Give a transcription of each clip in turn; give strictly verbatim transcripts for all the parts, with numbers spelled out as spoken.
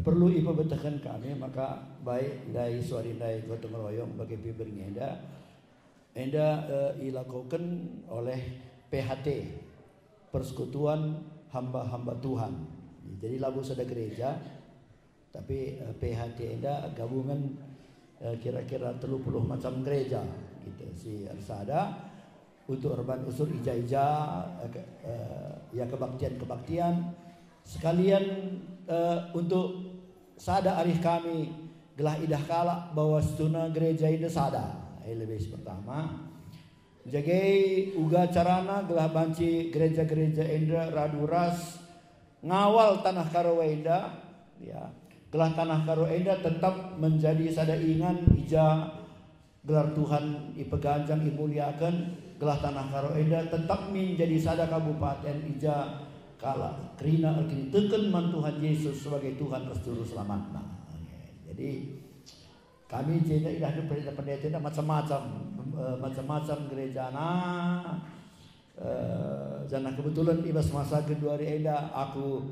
perlu ipebetehken kami, maka baik ndai suari ndai gotong royong bage pe berngi enda, enda, eh, ilakoken oleh P H T, Persekutuan Hamba-hamba Tuhan. Jadi labo sada gereja, tapi, eh, P H T enda gabungen, eh, kira-kira telu puluh macam gereja, gitu, si ersada untuk erban usur ija-ija, eh, ke-, eh, ya, kebaktian-kebaktian, sekalian, eh, untuk sada arih kami gelah idah kalak bahwa situhuna gereja enda sada. Eh, lebih pertama, jagai uga carana gelah banci gereja-gereja enda radu ras ngawal tanah Karo enda, ya, gelah tanah Karo enda tetap menjadi sada ingan ija gelar Tuhan ipeganjang, imuliaken, gelah tanah Karo enda tetap min jadi sada kabupaten ija kalak kerina erkiniteken man Tuhan Yesus sebagai Tuhan ras Juru Selamatna. Jadi, kami jenda idah pendeta-pendeta enda macam-macam, eh, macam-macam gerejana, eh, janah kebetulan i bas masa genduari enda aku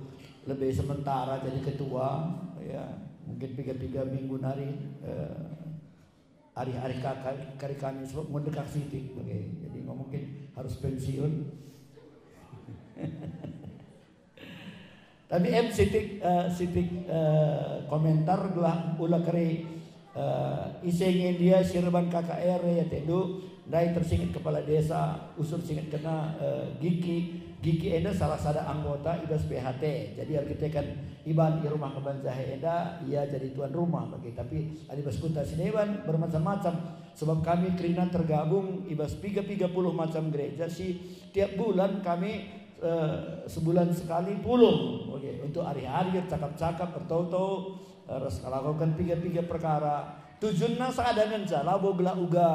lebih sementara jadi ketua, ya, mungkin piga-piga minggu nari, eh, arih-arih ka-, kari kami sebab ngundekak sitik, oke. Jadi nggak mungkin harus pensiun. Tapi em sitik, eh, sitik, eh, komentar gelah ula keri, eh, ise nge dia si erban K K R ya tendu, ndai tersinget kepala desa, usur singet kena, eh, Giki, Giki enda salah sada anggota i bas P H T. Jadi erkiteken iban i rumah keban jahe enda, ia jadi tuan rumah bagi. Tapi adi bas kuta si deban bermacam-macam. Sebab kami kerina tergabung i bas piga-piga puluh macam gereja si tiap bulan kami eh, sebulan sekali pulung. Oke, untuk hari-hari ercakap-cakap, ertau-tau, eh, ras ngelakoken piga-piga perkara. Tujunna sada ngenca, labo gelah uga,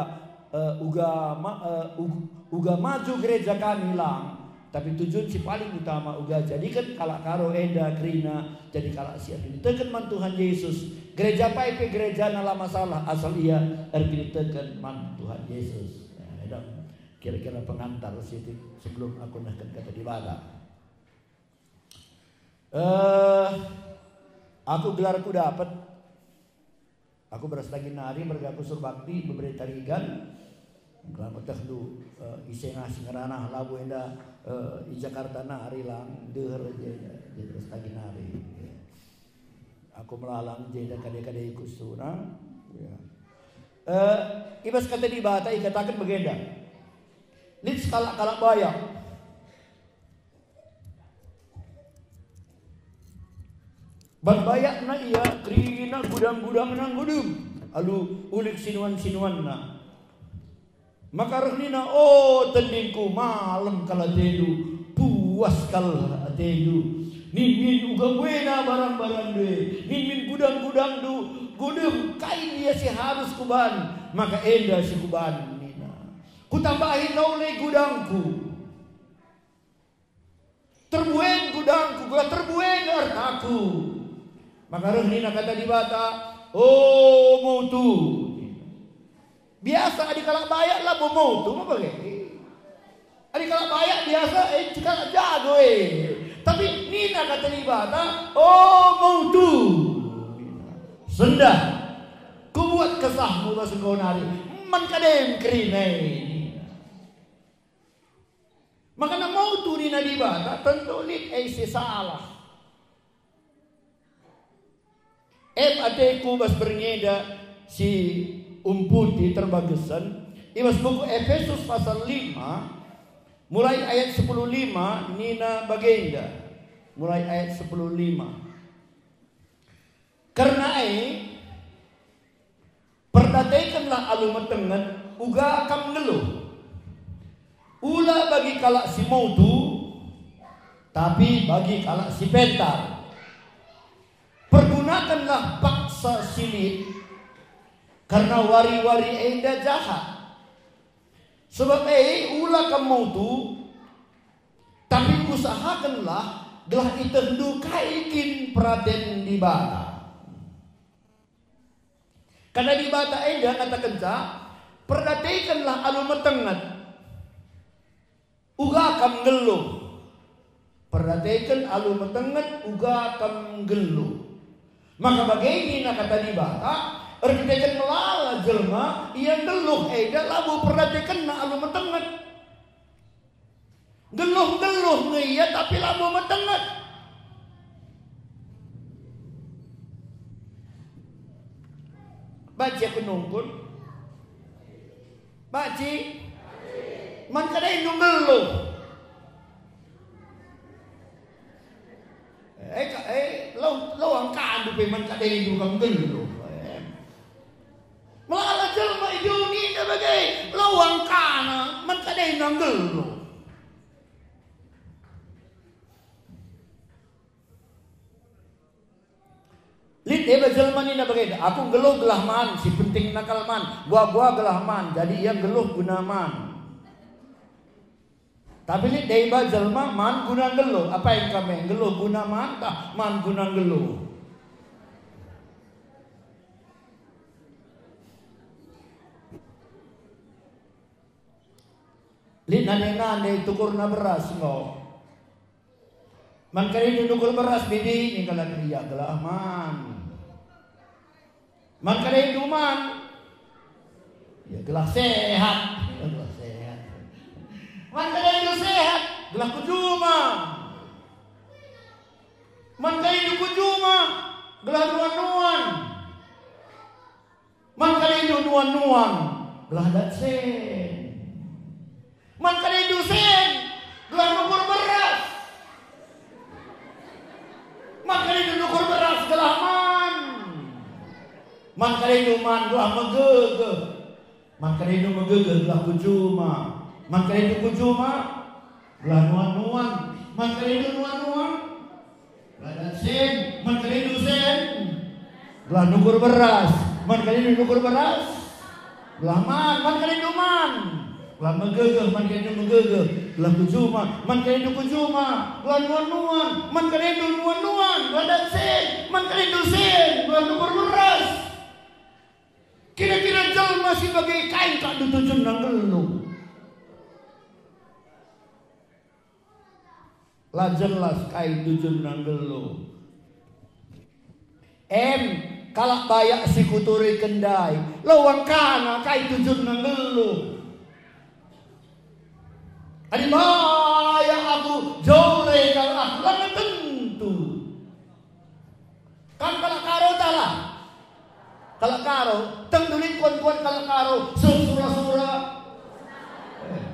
eh, uga ma-, eh, ug-, uga maju gereja kami lang, tapi tujun si paling utama uga jadiken kalak Karo enda kerina jadi kalak si erkiniteken man Tuhan Yesus. Gereja apai pe gerejana la masalah, asal ia erkiniteken man Tuhan Yesus. Ya, eda. Kira-kira pengantar sitik sebelum aku nehken kata Dibata. Eh, aku gelarku dapet. Aku beras tagi nari merga aku surbakti beberita rigan. Kalau metehndu, eh, ise ngasi ngerana labo enda, eh, i Jakarta nari lang deher je, je beras tagi nari. Aku melalang jenda kade-kade kusuna. Ya. Eh, i bas kata Dibata ikataken bagenda. Lit sekalak kalak bayak. Ban bayakna ia kerina gudang-gudangna enggo dem, alu ulik sinuan-sinuanna. Maka reh nina, "O tendingku, malem kal atendu, puas kal atendu. Ninmin uga buena barang-barangndu e, ninmin gudang-gudangndu, gudem, kai ndia si harus kuban, maka enda si kuban," nina. "Kutambahi tole gudangku." Terbuen gudangku, gelah terbuen ertaku. Maka reh nina kata Dibata, "O motu." Biasa adi kalak bayak labo motu, apa bage? Adi kalak bayak biasa, eh, kalak jago, eh. Tapi nina kata Dibata, "O motu. Sendah, kubuat kesahmu ras engkau nari, man kadem kerina e." Maka na motu nina Dibata, tentu lit e si salah. Em ateku bas berngi enda si umputi terbagesen, i bas buku Epesus pasal lima, mulai ayat sepuluh lima nina bagenda, mulai ayat sepuluh lima. Kerna e, perdatekenlah alu metenget uga kam nggeluh. Ula bagi kalak si motu, tapi bagi kalak si pentar. Pergunakenlah paksa si lit, kerna wari-wari enda jahat. Sebab e ula kam motu, tapi usahakenlah gelah itehndu kai kin peraten Dibata. Kata Dibata enda ngatakenca, "Perdatekenlah alu metenget, uga kam nggeluh." Perdateken alu metenget, uga kam nggeluh. Maka bage nina Kata Dibata, erkiteken melala jelma, ia nggeluh enda labo perdatekenna alu metenget. Nggeluh-nggeluh nge ia, tapi labo metenget. Banci aku nungkun. Banci? Man kadendu nggeluh. Eh, ka-, eh, lo, lo angkandu pe man kadendu kam nggeluh. Eh. Melala jelma i doni enda bage, lo angkana man kadendu nggeluh. Lit deba jelma nina bagenda, "Aku nggeluh gelah man, si penting nakal man, gua-gua gelah man, jadi ia nggeluh guna man." Tapi lit deba jelma man guna nggeluh. Apai kam e, nggeluh guna man, tah man guna nggeluh? Lit nande-nande tukurna beras enggo. Man kadendu nukur beras, bibi, ning kalak ia gelah man. Man kadendu man, ia gelah sehat. Ia gelah sehat. Man kadendu sehat, gelah ku juma. Man kadendu ku juma, gelah nuan-nuan. Man kadendu nuan-nuan, gelah dat sen. Man kadendu sen, gelah nukur beras. Man kadendu nukur beras, gelah man. Man kadendu man, gelah megegeh. Man kadendu megegeh, gelah ku juma. Man kadendu ku juma, gelah nuan-nuan. Man kadendu nuan-nuan, gelah dat sen, man kadendu sen. Gelah nukur beras, man kadendu nukur beras. Gelah man, man kadendu man. Gelah megegeh, man kadendu megegeh. Gelah ku juma, man kadendu ku juma. Gelah nuan-nuan, man kadendu nuan-nuan. Gelah dat sen, man kadendu sen. Gelah nukur beras. Kira-kira jelma si bage kai kap tujunna nggeluh? La jelas kai tujunna nggeluh. Em, kalak bayak si kuturiken ndai, la uangkana kai tujunna nggeluh. Adi bayak aku jore kal ah, langa tentu. Kam kalak Karo tah la? Kalak Karo, teng duli kuan-kuan kalak Karo, seh sura-sura. Eh.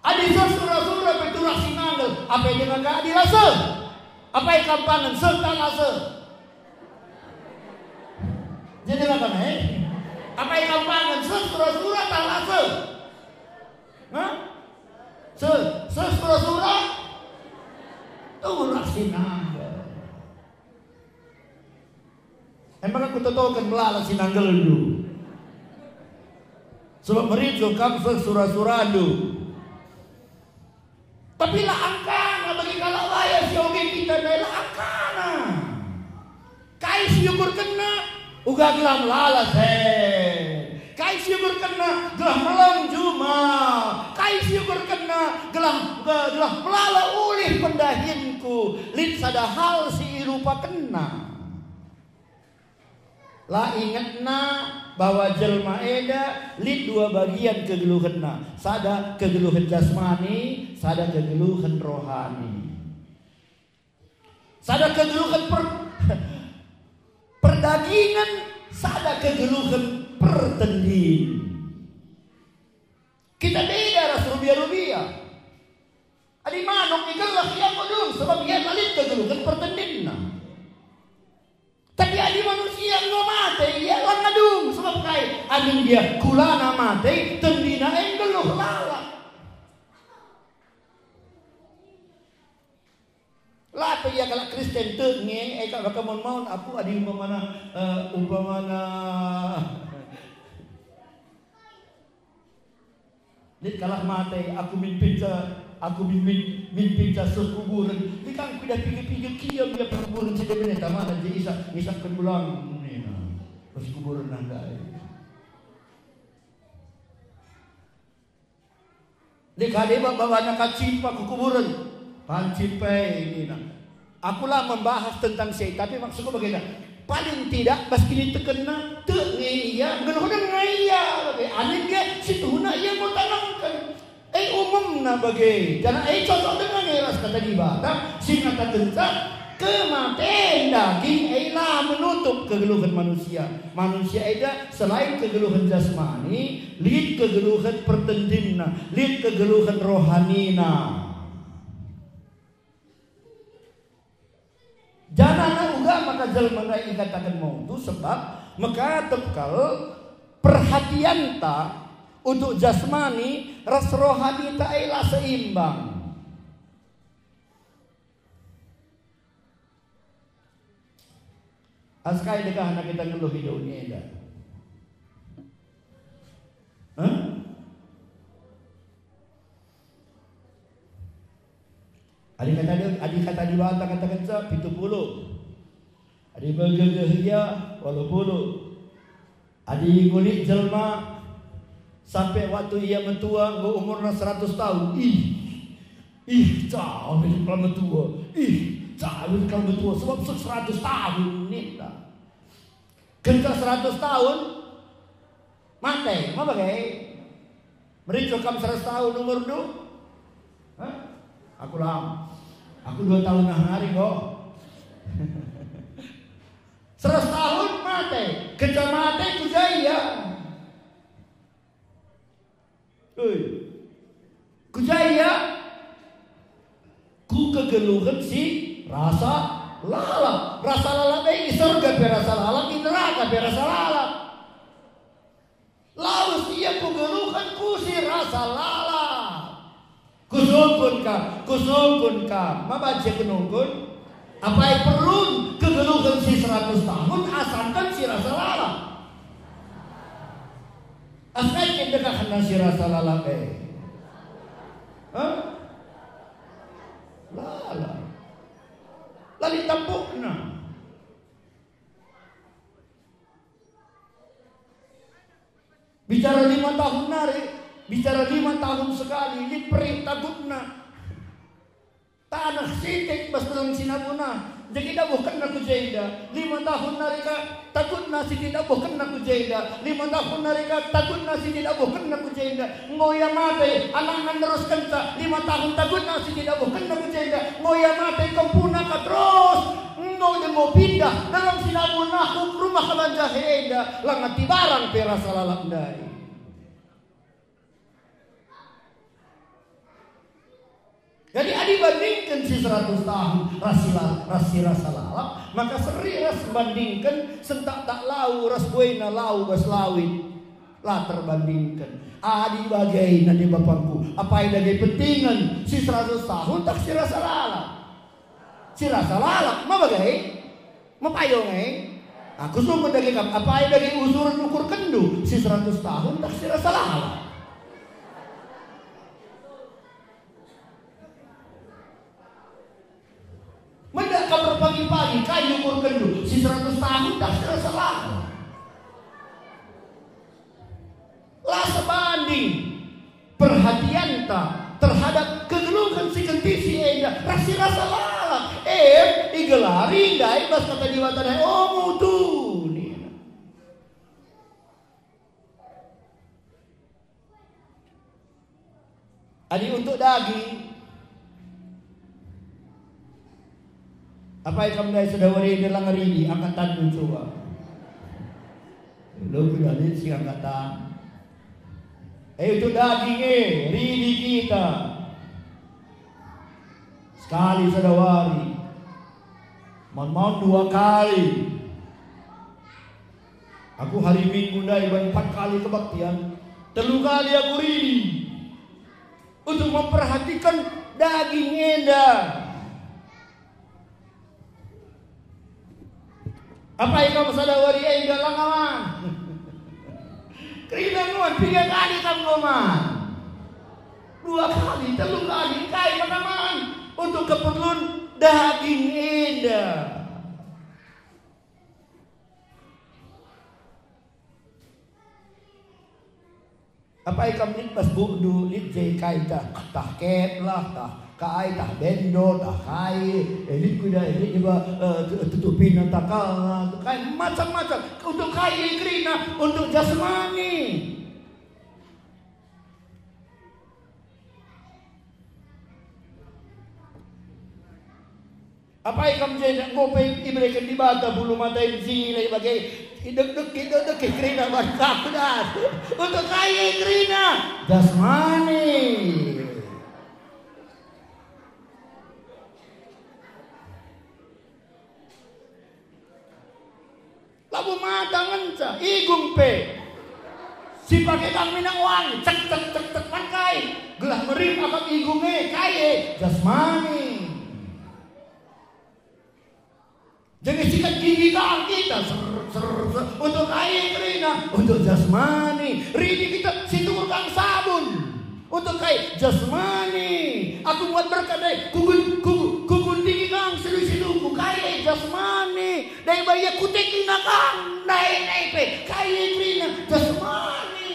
Adi seh sura-sura pe turah si nanggal, apai denga ka adi la seh? Apai kam pangan seh tah la seh? Jadi denga ka, eh? Apai kam pangan seh sura-sura tah la seh? Hah? Seh, seh sura-sura? Turah si nanggal. Emang aku totoken melala si nanggalndu. Sebab merido kam seh sura-surandu. Tapi la angkana bagi kalak bayak si oge kita ndai, la angkana. Kai si iukurkenna? Uga gelah melala sen. Kai si iukurkenna? Gelah melong juma. Kai si iukurkenna? Gelah, gelah melala ulih pendahinku. Lit sada hal si irupakenna. La ingetna bahwa jelma enda lit dua bagian kegeluhenna, sada kegeluhen jasmani, sada kegeluhen rohani. Sada kegeluhen per-, perdagingen, sada kegeluhen pertendin. Kita beda ras rubia-rubia. Adi manuk igeleh ia enggo dung, sebab ia la lit kegeluhen pertendinna. Tapi adi manusia enggo mate, ia langa dung, sebab kai? Amin dia kulana mate, tendina e nggeluh lalap. La pe ia kalak Kristen tek nge, e kak baka maun-maun aku adi umpamana, eh, umpamana lit kalak mate, aku min pinca, aku min, min, min pinca seh kuburen. Lit kang kuidah piga-piga kiam ia kuburen si deben e tamana je isap, isapken ulang nina. Pas kuburen nandai. Lit ka deba babana ka cimpa ku kuburen. Pancimpa e nina. Aku la membahas tentang si e, tapi maksudku bagenda. Paling tidak bas kinitekenna, tek nge ia, nggeluhna nge ia, bage. Amin nge, situhuna ia enggo tanamken. E umumna bage, janah e cocok denga nge ras Kata Dibata, si ngatakenca, kematen daging e la menutup kegeluhen manusia. Manusia enda selain kegeluhen jasmani, lit kegeluhen pertentinna, lit kegeluhen rohanina. Janahna uga maka jelma ndai ikataken mautu, sebab mekatep kal perhatianta untuk jasmani ras rohanita e la seimbang. Askai dekahna kita nggeluh i doni enda? Hah? Adi kata dia, adi kata Dibata katakenca pitu puluh. Adi begegeh ia, walu puluh. Adi enggo lit jelma sampe waktu ia metua enggo umurna seratus tahun, ih, ih, cawe kal metua, ih, cawe kal metua, sebab sek seratus tahun ninta. Kenca seratus tahun, mate, ma bage? Mericuh kam seratus tahun umurndu? Hah? Aku lam. Aku dua tahun nari kok. Seratus tahun mate. Kenca mate ku ja ia. Ui. Ku ja ia? Ku kegeluhen si rasa lalap. Rasa lalap e i sorga pe rasa lalap, i neraka pe rasa lalap. Lawes ia ku geluhen ku si rasa lalap. Kusungkun kam, kusungkun kam. Ma banci kunungkun? Apai perlun kegeluhen si seratus tahun asanken si rasa lalap? Asai kin dekahna si rasa lalap e? Hah? Lalap. La lit tampukna. Bicara lima tahun nari, bicara lima tahun sekali, lit perik tagutna. Taneh sitik bas deleng si nabuna, jadi dabuhkenna ku jenda. Lima tahun nari ka tagutna si tidak dabuhkenna ku jenda. Lima tahun nari ka tagutna si tidak dabuhkenna ku jenda. Enggo ia mate, anakna neruskenca. Lima tahun tagutna si tidak dabuhkenna ku jenda. Enggo ia mate, kempuna ka terus. Enggo dengo pindah dalam si nabunahku rumah kebanja enda, la ngati barang pe rasa lalap ndai. Jadi adi bandingken si seratus tahun ras si la-, ras si rasa lalap, maka seri ras bandingken sentak tak lau ras buena lau bas lawit. La terbandingken. Adi bage nande bapangku, apai dage pentingen si seratus tahun tah si rasa lalap? Si rasa lalap, ma bage? Ma payo nge? Aku sungkun dage kam, apai dage usuren ukurkenndu si seratus tahun tah si rasa lalap? Menda kam erpagi-pagi, kai ukurkenndu si seratus tahun tah si rasa lalap? La sebanding perhatianta terhadap kegeluhen si kentisik enda ras si rasa lalap. E, igelari ndai bas Kata Dibata ndai, "O mutu," nina. Adi untuk daging, apai kam ndai sedawari enda la ngeridi, angkat tandu coba. Lo kuda lit si angkat tan. Eh, untuk daging, eh, ridi kita. Sekali sedawari. Maun-maun dua kali. Aku hari Minggu ndai ban empat kali kebaktian, telu kali aku ridi untuk memperhatikan daging enda. Apai kam sada wari enda la ngaman? Kerina nuan, piga kali kam ngoman? Dua kali, telu kali, kai maka man untuk keperluan daging enda. Apai kam lit bas bukndu, lit je kai tah, tah kep lah, tah Kai tah bendo, tah kai, eh, lit kuda, eh, lit iba, eh, tu-, tutupina tah ka-, kai, macam-macam. Untuk kai kerina? Untuk jasmani. Apai kam jenda enggo pe ibereken Dibata bulu mata em jile bage idekdeki, idekdeki kerina bas aku das. Untuk kai kerina? Jasmani. Labo mata ngenca, igung pe. Si pake kang minang wangi, cek, cek, cek, cek, man kai. Gelah merim akap igung e, kai e? Jasmani. Jadi sikat gigi kang kita, ser, ser, ser. Untuk kai kerina? Untuk jasmani. Ridi kita si tukur kang sabun. Untuk kai? Jasmani. Aku muat berkat ndai. Kugun, kugun, kugun tinggi kang silu-siluku. Kai e? Jasmani. Ndai baia kutekina kang. Ndai, ndai pe. Kai e kerina? Jasmani.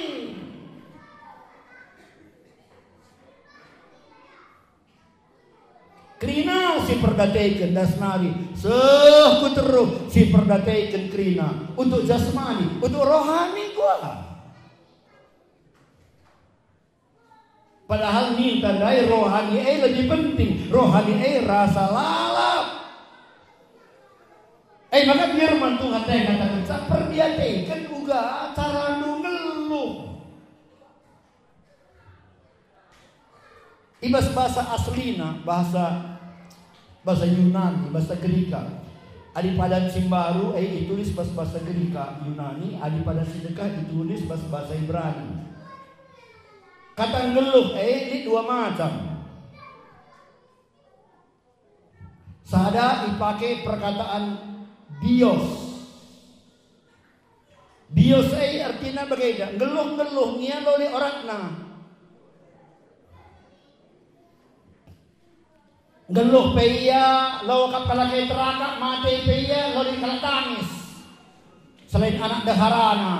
Kerina si perdateken das nari. Seh ku teruh si perdateken kerina. Untuk jasmani, untuk rohani kuah. Padahal ninta ndai rohani e lebih penting, rohani e rasa lalap. E maka firman Tuhan ndai ngatakenca, perdiateken uga carandu nggeluh. I bas bahasa aslina, bahasa, bahasa Yunani, bahasa Gerika. Adi padan si mbaru, e itulis bas bahasa Gerika, Yunani, adi padan si dekah itulis bas bahasa Ibrani. Kata nggeluh e lit dua macam. Sada ipake perkataan bios. Bios e artina bagenda, nggeluh-nggeluh nge ia loli oratna. Nggeluh pe ia, labo kap kalak e terakap, mate pe ia, loli kalak tangis. Selain anak ndeharana.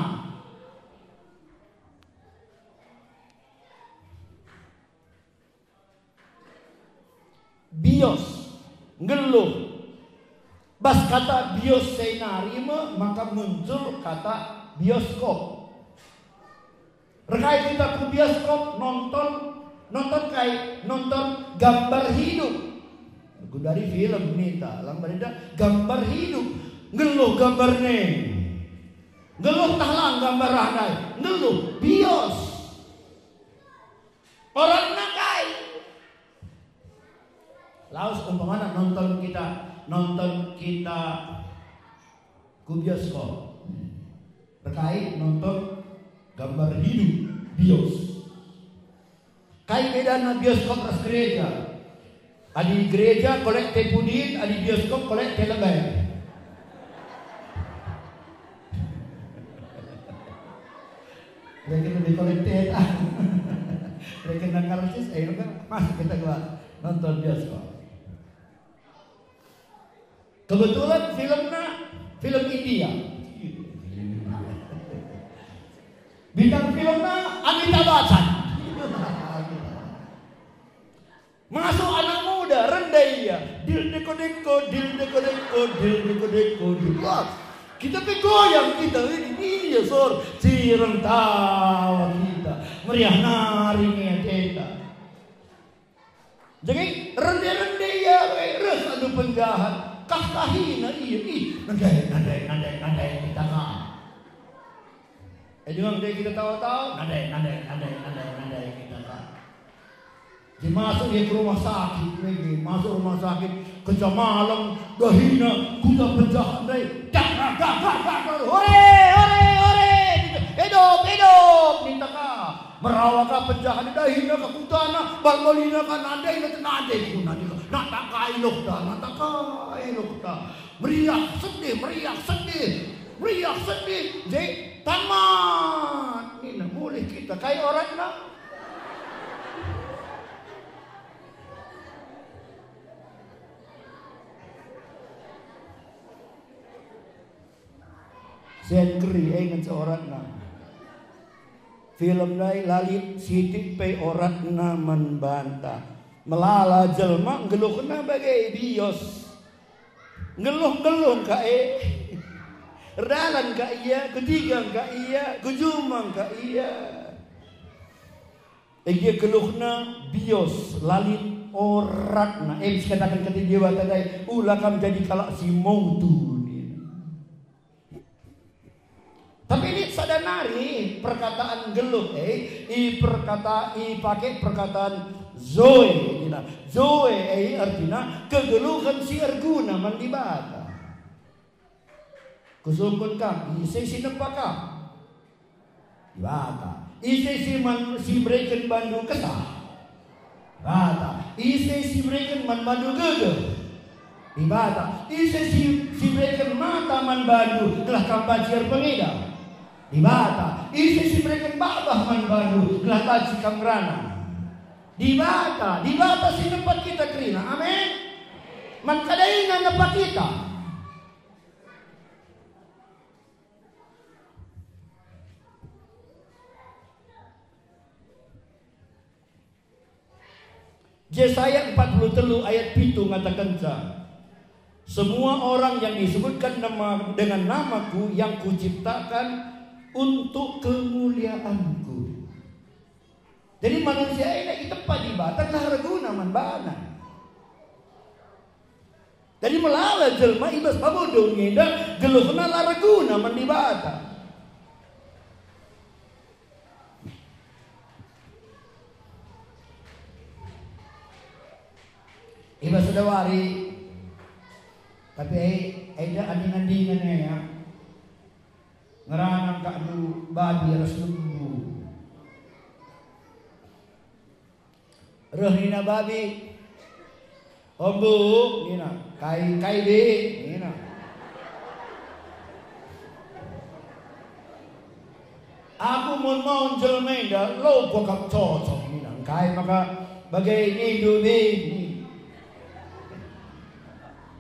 Bios, nggeluh. Bas kata bios e nari me maka muncul kata bioskop. Rekai kita ku bioskop nonton, nonton kai? Nonton gambar hidup. Gundari film ninta, lang badenda gambar hidup. Nggeluh gambar e. Nggeluh tah lang gambar ah ndai. Nggeluh bios. Oratna kai? Lawes umpamana nonton kita, nonton kita ku bioskop. Rekai nonton gambar hidup, bios. Kai bedana bioskop ras gereja? Adi gereja kolek teh pudin, adi bioskop kolek teh leben. Mereka lebih kolek teh, ah. Mereka nang karcis, eh, kan masuk kita gua nonton bioskop. Kebetulan filmnya film India. Bintang filmnya Amitabh Bachchan. Masuk anak muda, rende ia. Dil deko deko, dil deko deko, dil deko deko, dil. Wah, kita pe goyang kita. Ini ia sor, cireng tawa kita. Meriah nari nge kita. Jadi rende-rende ia, reh alu penjahat. Kah kahina ia, ih, nandai, nandai, nandai, nandai kita kah. Eh, dengan dia kita tawa-tawa, nadai, nadai, nadai, nadai, nadai kita kan. Dimasuk dia ke rumah sakit, lagi masuk rumah sakit, kerja malam, dahina, kuta penjahat, dai, dak, dak, dak, dak, dak, dak, hore, hore, hore, gitu. Hidup, hidup, minta ka. Merawa ka penjahat, dahina ka kutana, balbalina ka, nadaina, nadai ku, nadai ka. Nak tak kai loh ta, nak tak kai loh ta. Meriah sedih, meriah sedih, meriah sedih. Jadi, tamat. Nina, mulih kita. Kai oratna? Sen keri, eh, ngenca oratna. Film ndai la lit sitik pe oratna man banta. Melala jelma nggeluhna bage bios. Nggeluh-nggeluh ka e. Erdalan ka ia, kutiga ka ia, kujumang ka ia. Egi geluhna bios, la lit oratna. E, sikataken kata Dibata ndai, "Ula kam jadi kalak si motu," nina. Tapi lit sada nari perkataan geluh, e, iperkata, ipake perkataan zoe, nina. Zoe, e, artina kegeluhen si erguna man Dibata. Kusungkun kam, ise si nepa kam? Dibata. Ise si man, si mereken bandu kesah? Dibata. Ise si mereken man bandu gegeh? Dibata. Ise si, si mereken mata man bandu gelah kam banci erpengida? Dibata. Ise si mereken babah man bandu gelah banci kam ngerana? Dibata. Dibata si nepa kita kerina. Amin. Man kada ina nepa kita. Jesaya empat puluh telu ayat pitu ngatakenca, "Semua orang yang disebutkan nama, dengan namaku yang kuciptakan untuk kemuliaanku." Jadi manusia enda itepa Dibata gelah erguna man bana. Jadi melala jelma i bas babo doni enda geluhna la erguna man Dibata. I bas sada wari, tapi ai, ai da anding-andingen e, ya. Ngerana kak du babi ras lembu. Reh nina babi, "O Embu," nina, "kai, kai be?" nina. "Aku mun maun jelma enda, lo kuakap cocok," nina. "Engkai maka bage nindu be?" nina.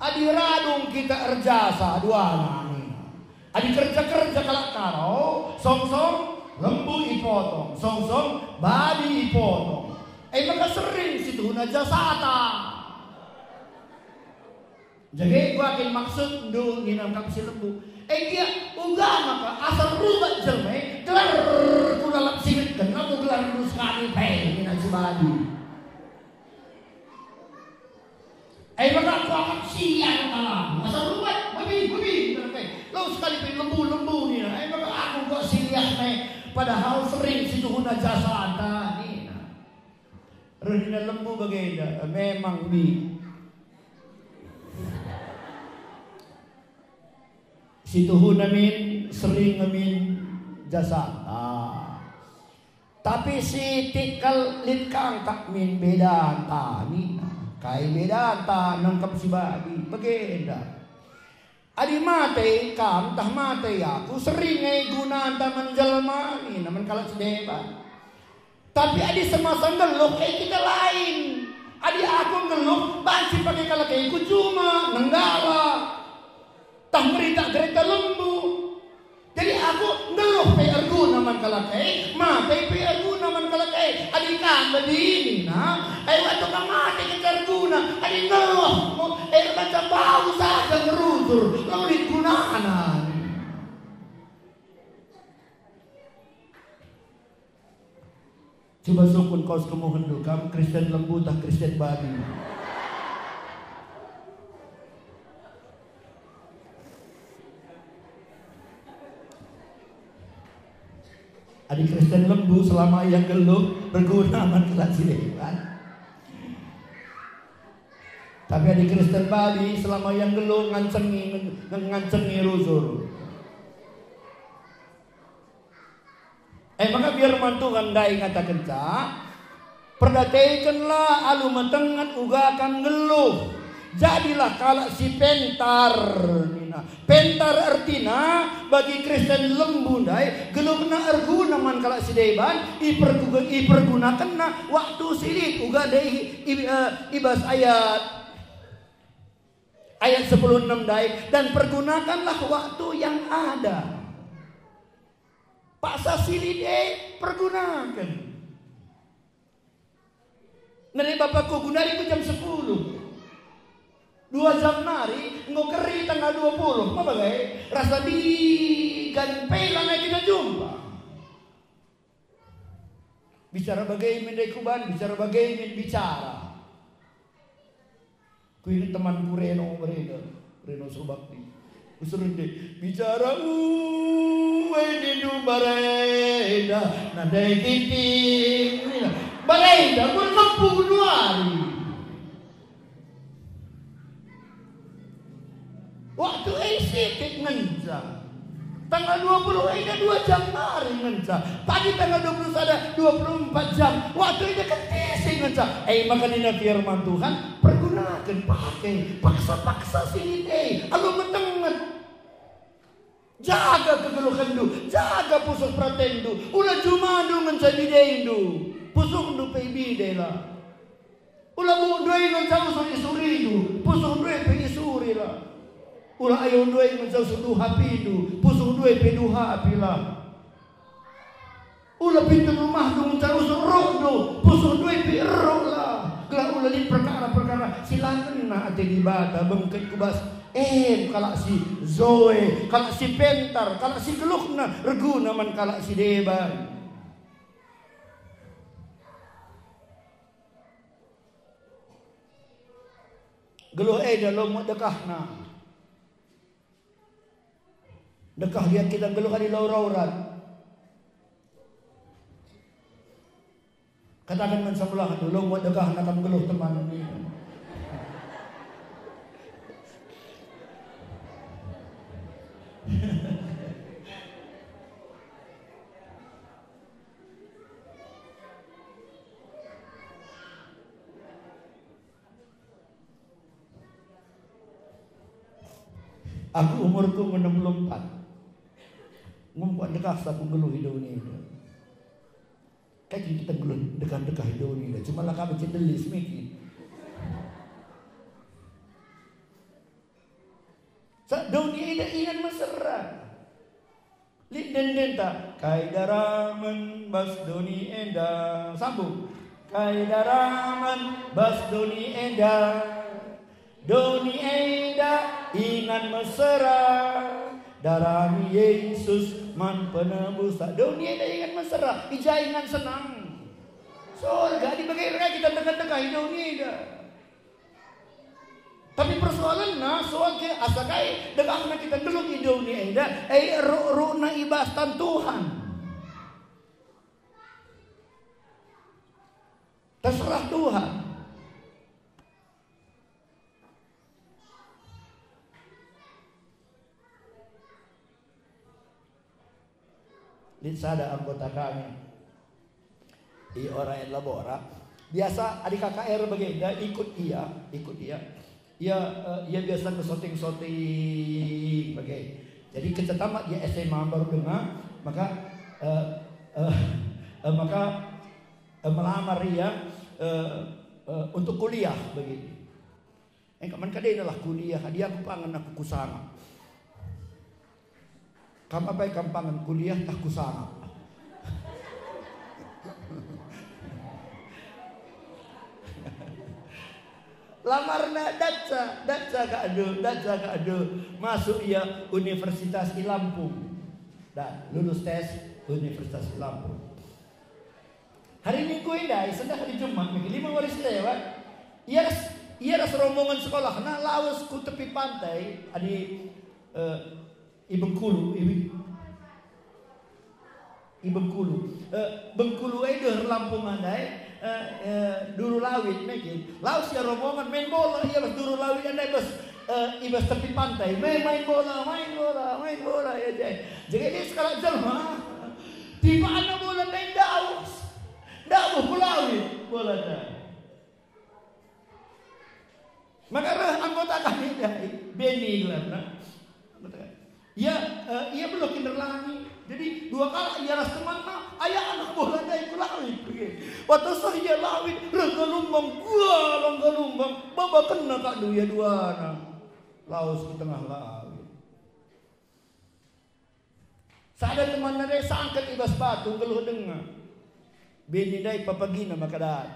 "Adi radung kita erjasa duana," nina. Adi kerja-kerja kalak Karo, songsong lembu ipotong, songsong babi ipotong. E maka sering situhuna jasata. Jadi, kuakin maksudndu nina kap si lembu. E gia, uga maka asal rubat jelma e, gelar ku lalap singgetken, labo gelarndu sekali pe, nina si babi. E maka kuakap siah katamu, asal rubat, babi, babi, nina pe. Lo sekali pe lembu, lembu, nina. E maka aku kuakap siah pe, padahal sering situhuna jasata, nina. Reh nina lembu bagenda, memang bi. Situhuna min, sering min jasata. Tapi sitik kal lit kangkak min bedanta nina. Kai bedanta nangkap si babi? Bagenda. Adi mate kam tah mate aku, sering nge gunanta man jelma nina, man kalak si deban. Tapi adi semasa nggeluh, e kita lain. Adi aku nggeluh, banci pake kalak e ku juma, nenggala, tah merita gereta lembu. Jadi aku nggeluh pe erguna man kalak e, mate pe erguna man kalak e. Adi kam bedini, nah, e waktu kam mate kenca erguna, adi nggeluh, e erbaca bau saja ngerujur, la lit gunana. Coba sungkun kos kemuhenndu, kam Kristen lembu tah Kristen babi? Adi Kristen lembu selama ia nggeluh, erguna man kalak si deban. Tapi adi Kristen babi selama ia nggeluh ngancengi, ngan-, ngancengi rusur. E maka firman Tuhan ndai ngatakenca, "Perdatekenlah alu metenget uga kam nggeluh. Jadilah kalak si pentar," nina. Pentar ertina bagi Kristen lembu ndai, geluhna erguna man kalak si deban, ipergu-, ipergunakenna waktu si lit uga ndai i, i, eh, i bas ayat, ayat sepuluh enem ndai, "Dan pergunakanlah waktu yang ada." Paksa si lit e pergunaken. Nari bapakku, ku nari ku jam sepuluh. Dua jam nari, enggo keri tanggal dua puluh. Ma bage? Rasa digan pe lanai kita jumpa. Bicara bage min ndai kuban, bicara bage min bicara. Kuinget temanku Reno, Reno, Reno Surbakti. Usur ndai, bicara uwe nindu barenda, nadai kiting nina. Barenda, kurkempu genduari. Waktu e sitik ngenca. Tanggal dua puluh enda dua jam nari ngenca. Pagi tanggal dua puluh sada, dua puluh empat jam. Waktu enda kentisik ngenca. E maka nina firman Tuhan, pergunaken, pake, paksa-paksa si lit e. Alu metenget. Jaga kegeluhenndu, jaga pusuh peratenndu. Ula jumandu ngenca bidendu. Pusuhndu pe bidela. Ula bukndu e ngenca usur isurindu, pusuhndu e pe isurilah. Ula ayondu e ngenca usur duhapindu, pusuhndu e pe duhapilah. Ula pintu rumahndu ngenca usur rukndu, pusuhndu e pe ruklah. Gelah ula lit perkara-perkara si la ngena ate Dibata bengket ku bas e kalak si zoe, kalak si pentar, kalak si geluhna erguna man kalak si deban. Geluh enda la muat dekahna. Dekah gia kita geluh adi la rauran. Kataken man sebelahndu, la muat dekahna kam geluh, teman. Aku umurku enam puluh empat. Ngumkuat dekah aku nggeluh i doni enda. Kai kin kita nggeluh dekah-dekah i doni enda? Cuma la ka becik delis miki. Sa doni enda ingan mesera. Lit ende-endenta, kai daramen bas doni enda. Sambung. Kai daramen bas doni enda. Doni enda ingan mesera. Darami Yesus man penebus. Doni enda ingan mesera. I ja ingan senang. Sorga, adi bage kai kita ndekah-ndekah i doni enda. Tapi persoalenna, soal ke asa kai dekahna kita nggeluh i doni enda, e ruk-rukna i bas tan Tuhan. Terserah Tuhan. Lit sada anggota kami i Ora Elabora. Biasa adi K K R bagenda ikut ia, ikut ia. Ia, eh, ia biasa nge-shooting-shooting bage. Jadi kenca tamat ia S M A baru denga, maka, eh, eh, eh, maka, eh, melamar ia, eh, eh, untuk kuliah begitu. Engka man ka dena lah kuliah, adi aku pangan aku kusangap. Kam apai kam pangan kuliah tah kusangap. Lamarna datca, datca ka adu, datca ka adu. Masuk ia universitas i Lampung. Dan lulus tes universitas i Lampung. Hari Minggu enda, sendah hari Jumat, mungkin lima wari si lewat, ia ras, ia ras rombongan sekolahna lawes ku tepi pantai, adi, eh, i Bengkulu, i, i Bengkulu. Eh, Bengkulu e deh Lampung ndai, eh, eh, Duru Lawit, mungkin. Lawes ia rombongan, main bola, ia ras Duru Lawit ndai bas, eh, i bas tepi pantai. Main, main bola, main bola, main bola, ia je. Jadi, ini sekarang jelma. Tiba anak bola ndai ndaus. Ndabuh ku lawit bola ndai. Maka reh anggota kami ndai, Beni gelarna. Ia, eh, ia beluh kin erlangi. Jadi dua kalak ia ras temanna, ayana bola ndai ku lawit. Waktu seh ia lawit, reh galumbang, galang galumbang, babakenna kak ia duana. Lawes ku tengah lawit. Sada temanna ndai sangket i bas batu nggeluh denga. Beni ndai papagina maka dat.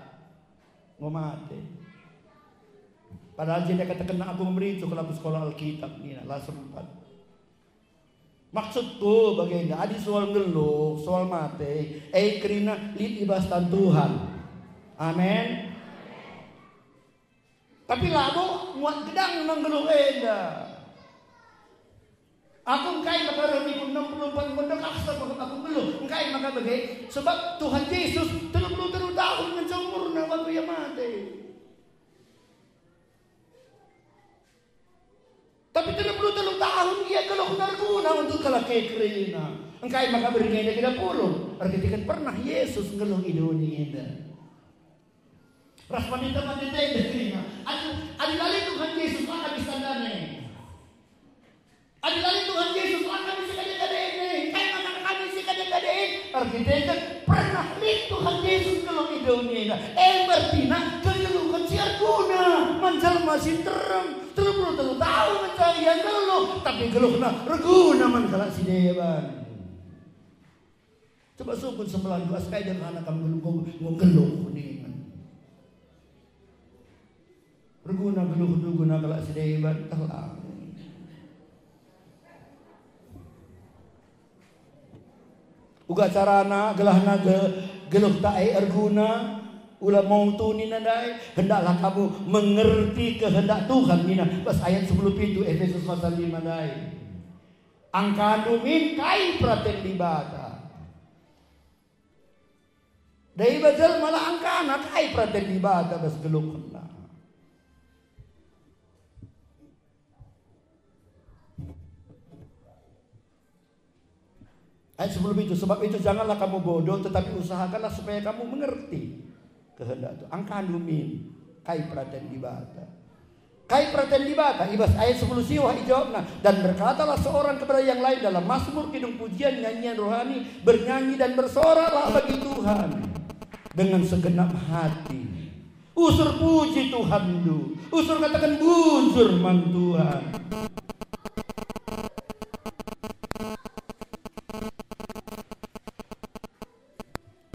Enggo mate. Padahal jenda katakenna, "Aku mericu kal aku sekolah Alkitab," nina, la sempat. Maksudku bagenda, adi soal nggeluh, soal mate, e kerina lit i bas tan Tuhan. Amin. Tapi labo muat gedang nggeluh enda. Aku engkai maka reh niku enam puluh empat nggo dekah sabap aku nggeluh. Engkai maka bage? Sebab Tuhan Jesus telu puluh telu tahun ngenca umurna waktu ia mate. Tapi telu puluh telu tahun ia geluhna erguna untuk kalak e kerina. Engkai maka berngi enda kita pulung? Erkiteken pernah Yesus nggeluh i doni enda. Ras man ita mate tenda kerina. Adi, adi la lit Tuhan Jesus, la ka bisa ndai. Adi la lit Tuhan Jesus, la kami sikade-kade e. Kai maka kami sikade-kade e? Erkiteken pernah lit Tuhan Jesus nggeluh i doni enda. E berarti kegeluhen si erguna man jelma si nterem. Telu puluh telu tahun ngenca ia nggeluh, tapi geluhna erguna man kalak si deban. Coba sungkun sebelah dua, sekai dengan anak kamu nggeluh, nggeluh, nggeluh, kuningan. Erguna geluhndu guna kalak si deban, telah. Uga carana gelahna ge-, geluhta e erguna, ula mau tuni nandai, hendaklah kamu mengerti kehendak Tuhan, nina bas ayat sepuluh pitu Efesus pasal lima ndai. Angkandu min kai peraten Dibata. Dai bajal malah angkana kai peraten Dibata bas geluhna. Ayat sepuluh pitu, sebab itu janganlah kamu bodoh, tetapi usahakanlah supaya kamu mengerti kehendak Tuhan. Angkandu min kai peraten Dibata. Kai peraten Dibata? I bas ayat sepuluh siwah ijawabna, "Dan berkatalah seorang kepada yang lain dalam Mazmur, kidung pujian, nyanyian rohani, bernyanyi dan bersoralah bagi Tuhan dengan segenap hati." Usur puji Tuhanndu, usur kataken bujur man Tuhan.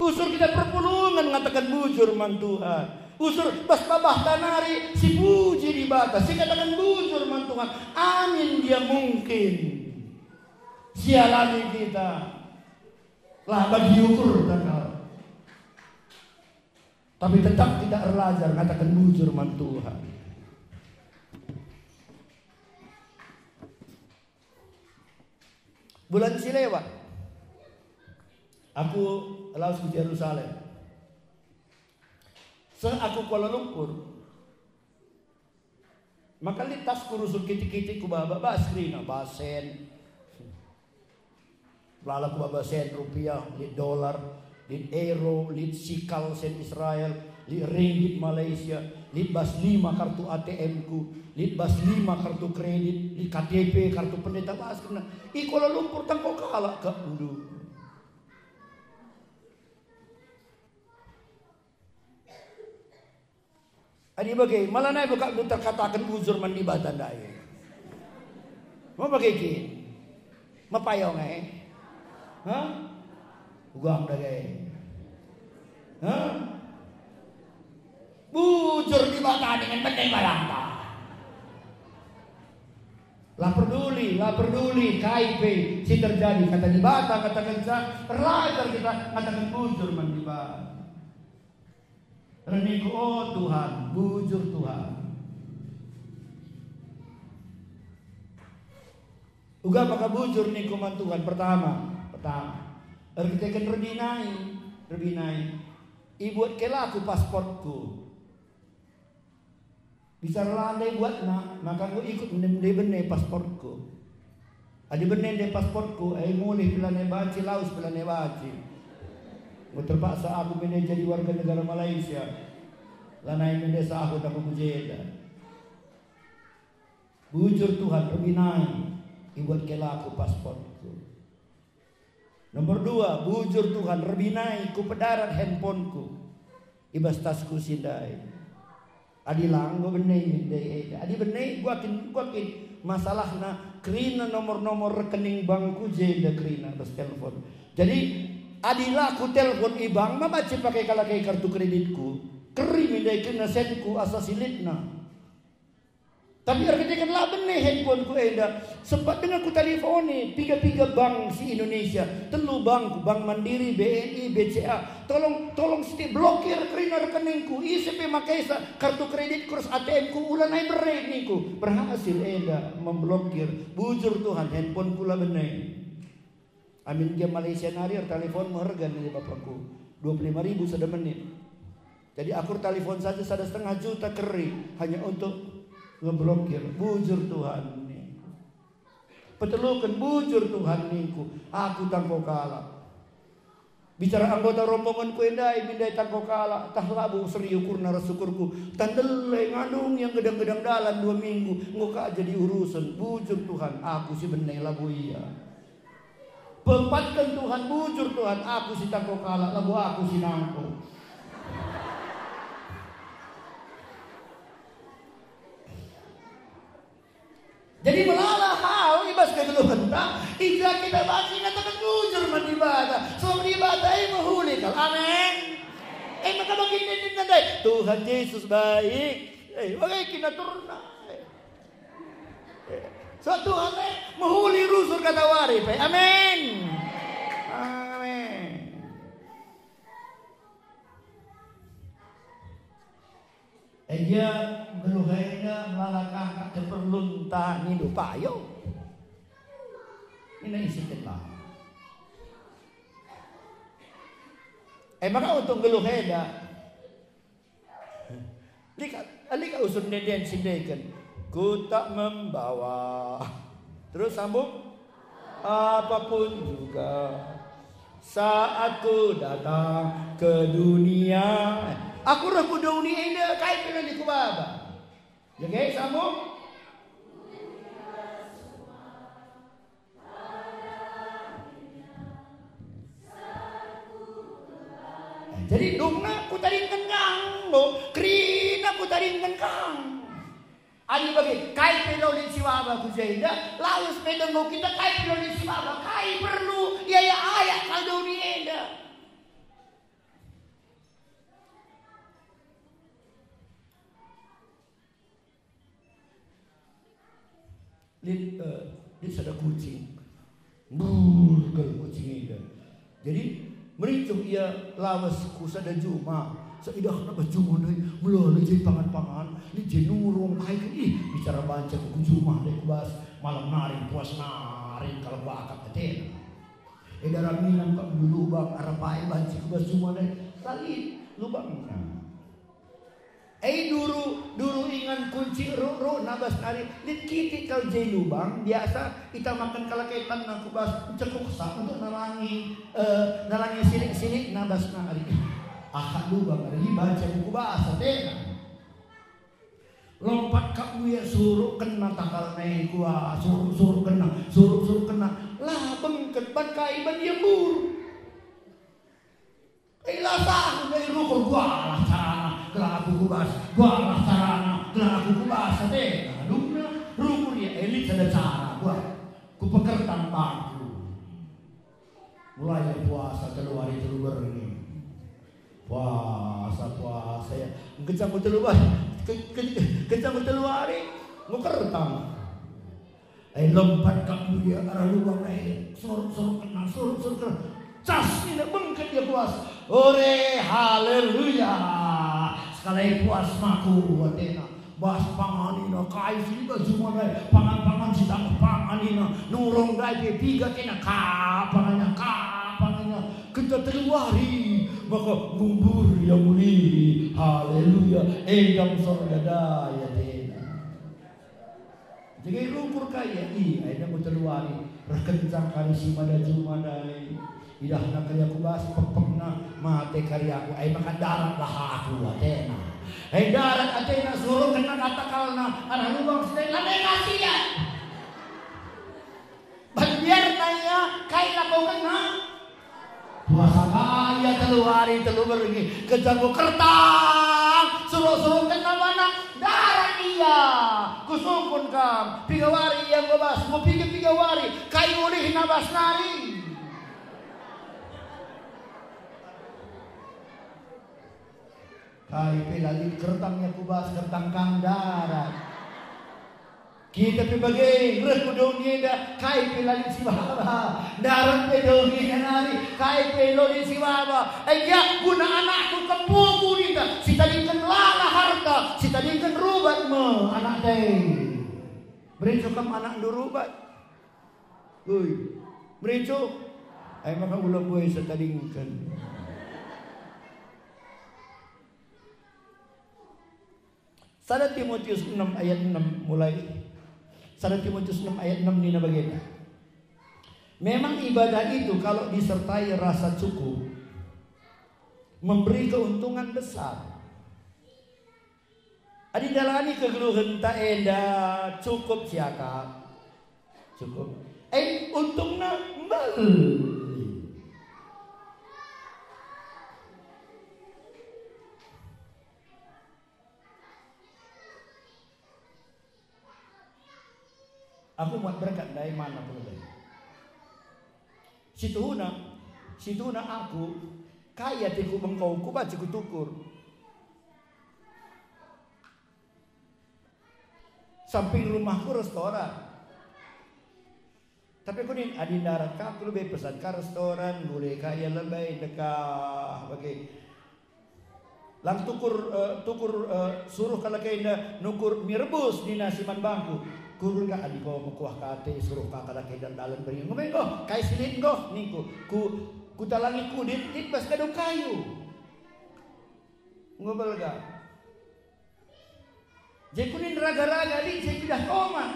Usur kita perpulungen ngataken bujur man Tuhan. Usur bas babahta nari sipuji Dibata, sikataken bujur man Tuhan. Amin, dia mungkin sialami kita lah bagi ukur takal. Tapi tetap kita erlajar ngataken bujur man Tuhan. Bulan si lewat, aku lawes ku Jerusalem. Seh aku Kuala Lumpur, maka lit tasku rusur kitik-kitik ku baba, bas kerina, bas sen. Lala ku baba sen rupiah, lit dolar, lit euro, lit sikal sen Israel, lit ringgit Malaysia, lit bas lima kartu A T M ku, lit bas lima kartu kredit, lit K T P, kartu pendeta, bas kerina. I Kuala Lumpur tangko kalak kap ndu. Adi bage, malah nai buka terkataken bujur man Dibata ndai. Mau bage kin? Mepayong e? Hah? Ugang dage. Hah? Bujur Dibata dingen bene balanta. La peduli, la peduli kai pe si terjadi, kata Dibata, kata kenca, erlajar kita ngataken bujur man Dibata. Reniku, oh Tuhan, bujur Tuhan. Uga maka bujur niku man Tuhan. Pertama, pertama, erkiteken rebinai, rebinai. Ibuat ke laku pasportku. Bicara la ndai buatna, maka enggo ikut ndai bene pasportku. Adi bene ndai pasportku, e mulih pe lanai banci, lawes pe lanai banci. Enggo terpaksa aku bene jadi warga negara Malaysia. Lanai mendesa aku aku ku jenda. Bujur Tuhan, rebinai, ibuat ke laku pasportku. Nomor dua, bujur Tuhan, rebinai, kupedarat handphoneku i bas tasku si ndai. Adi la enggo bene ndai enda. Adi bene, guakin, guakin masalahna kerina nomor-nomor rekening bankku jenda kerina bas telepon. Jadi, adi la kutelpon i bank, ma banci pake kalak e kartu kreditku. Keri me ndai kerina senku asa silitna. Tapi erkiteken la bene handphoneku enda, sempat denga kutelefoni piga-piga bank si Indonesia, telu bank, Bank Mandiri, B N I, B C A. Tolong, tolong sitik blokir kerina rekeningku, ise pe makaisa kartu kreditku ras A T M-ku, ulanai bere ningku. Berhasil enda memblokir. Bujur Tuhan, handphoneku la bene. Amin gia Malaysia nari ertelepon meherga nina bapangku, dua puluh lima ribu sada menit. Jadi aku ertelepon saja sada setengah juta keri hanya untuk ngeblokir. Bujur Tuhan ningku. Peteluken, bujur Tuhan ningku, aku tangko kalak. Bicara anggota rombongenku endai, mindai tangko kalak, tah labo seri ukurna ras ukurku. Tandele ngandung yang gedang-gedang dalan dua minggu, enggo ka jadi urusen. Bujur Tuhan, aku si bene labo ia. Pempatken Tuhan, bujur Tuhan, aku si tangko kalak, labo aku si nangko. Jadi melala hal i bas kegeluhenta, i ja kita banci ngataken bujur man Dibata, sebab Dibata e mehuli kal. Amin. E maka bagi nindin ndai, Tuhan Yesus baik. E, bage kin aturna. So Tuhan e mehuli rusur kata wari pe. Amin. Amin. Egia nggeluh enda melala kangka keperlunta nindu payo. Nina isi keta. E maka untuk nggeluh enda. Lika, lika usun nenden sindeken. Ku tak membawa. Terus sambung. Apapun juga saat ku datang ke dunia. Aku reh ku doni enda, kai pe la lit ku baba. Jage sambung. Jadi dungna kutadingken kang, bo, kerina kutadingken kang. Adi bage, kai pe la lit si baba ku jenda, lawes pe denggo kita kai pe la lit si baba, kai perlu iayak-ayak kal doni enda. Lit, eh, lit sada kucing. Mbur kal kucing enda. Jadi, mericuh ia lawes ku sada juma. Seidahna bas juma ndai, melala je pangan-pangan, lit je nurung, kai kin, ih, bicara banci ku juma ndai ku bas, malam nari, puas nari, kal kuakap atena. Eda raminan kap lubang, arah bae banci ku bas juma ndai, la lit lubangna. E duru, duru ingan kunci ruk-ruk na bas nari, lit kitik kal je lubang, biasa itamaken kalak etanna ku bas, ncekuksa untuk nalangi, eh, nalangi silik-silik na bas nari. Aha lubang nari, banci ku bas atena. Lompat kap ia suruk kena takalna e, kuah, suruk-suruk kena, suruk-suruk kena. La bengket ban kai ban ia mbur. Ila sah ndai rukur, gualah carana gelah aku ku bas, gualah carana gelah aku ku bas, ate. Dungna rukur ia, e lit sada cara, guah. Kupekertang bangku. Mulai puasa telu hari telu berngi. Puasa, puasa, ya. Kenca ku telu hari, ke-, ke-, kenca ku telu hari, ngukertang. Ai lompat kap ia arah lubang e, sorok-sorok kena, sorok-sorok kena. Cas nina bengket ia kuas. Ore, haleluya. Sekalai puas maku atena. Bas pangan ina kai si bas juma ndai, pangan-pangan si tangkap pangan ina, nurung ndai pe piga kena, ka pangannya, ka pangannya. Kenca telu hari, maka ngumbur ia mulihi. Haleluya. Endang sorga ndai atena. Jadi rukur kai ia, i, aina ku telu wari, reh kenca kari si mada juma ndai. Idahna kari aku bas, pekpekna, mate kari aku, ai maka ndaratlah aku, atena. Ai ndarat atena, suruh kena kata kalna, arah lubang si ndai, lanai kasian. Bas biarna ia, kai lakokenna? Puasa ka ia telu hari telu berngi, kenca ku kertang, suruh-suruh kena mana, ndarat ia. Kusungkun kam, piga wari ia enggo bas, enggo piga-piga wari, kai ulihna bas nari. Kai pe la lit kertangna ku bas kertang kam ndarat. Kita pe bage, reh ku doni enda, kai pe la lit si baba, ndarat pe doni nari, kai pe la lit si baba. Ai gia guna anakku kempu ku ninta, sitadingken lala harta, sitadingken rubat me anak ndai. Mericuh kam anakndu rubat. Ui, mericuh. Ai maka ula mbue sitadingken. Sada Timotius enam ayat enam mulai. Sada Timotius enam ayat enam nina bagenda, "Memang ibadah itu kalau disertai rasa cukup, memberi keuntungan besar." Adi ndalani kegeluhenta enda cukup siakap, cukup. Eh, untungna mbelin. Aku muat berkat ndai mana pula ndai. Situhuna, situhuna aku, kai ateku bengkau, kubanci kutukur. Samping rumahku restoran. Tapi kunin, adi ndarat ka aku lebe pesan ka restoran, gule ka ia lebe, dekah bage. Lang tukur, eh, tukur, eh, suruh kalak enda nukur mi rebus nina si man bangku. Kurun ka adi ko mekuah kate suruh ka kalak enda dalan beri. Ngumbe enggo, kai si lit enggo ningku. Ku, kutalangi kudit, lit bas gadung kayu. Enggo belga. Jadi kunin raga-raga lit, jadi pidah tomat.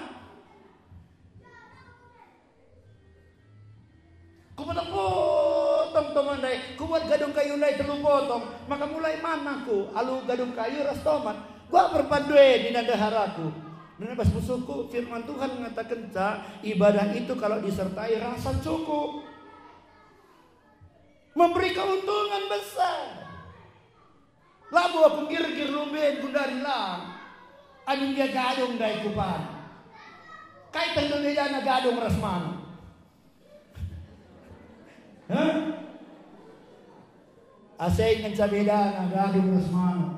Kupotong-potong tomat ndai, kubuat gadung kayu ndai telu potong, maka mulai man aku alu gadung kayu ras tomat. Gua perpandu e nina ndeharaku. Nina bas pusuhku, firman Tuhan ngatakenca, ibadah itu kalau disertai rasa cukup, memberi keuntungan besar. Labo aku nggirgir lumben gundari lang. Adi ndia gadung ndai kupan. Kai tenggo bedana gadung ras manuk? Hah? Asa ngenca bedana gadung ras manuk.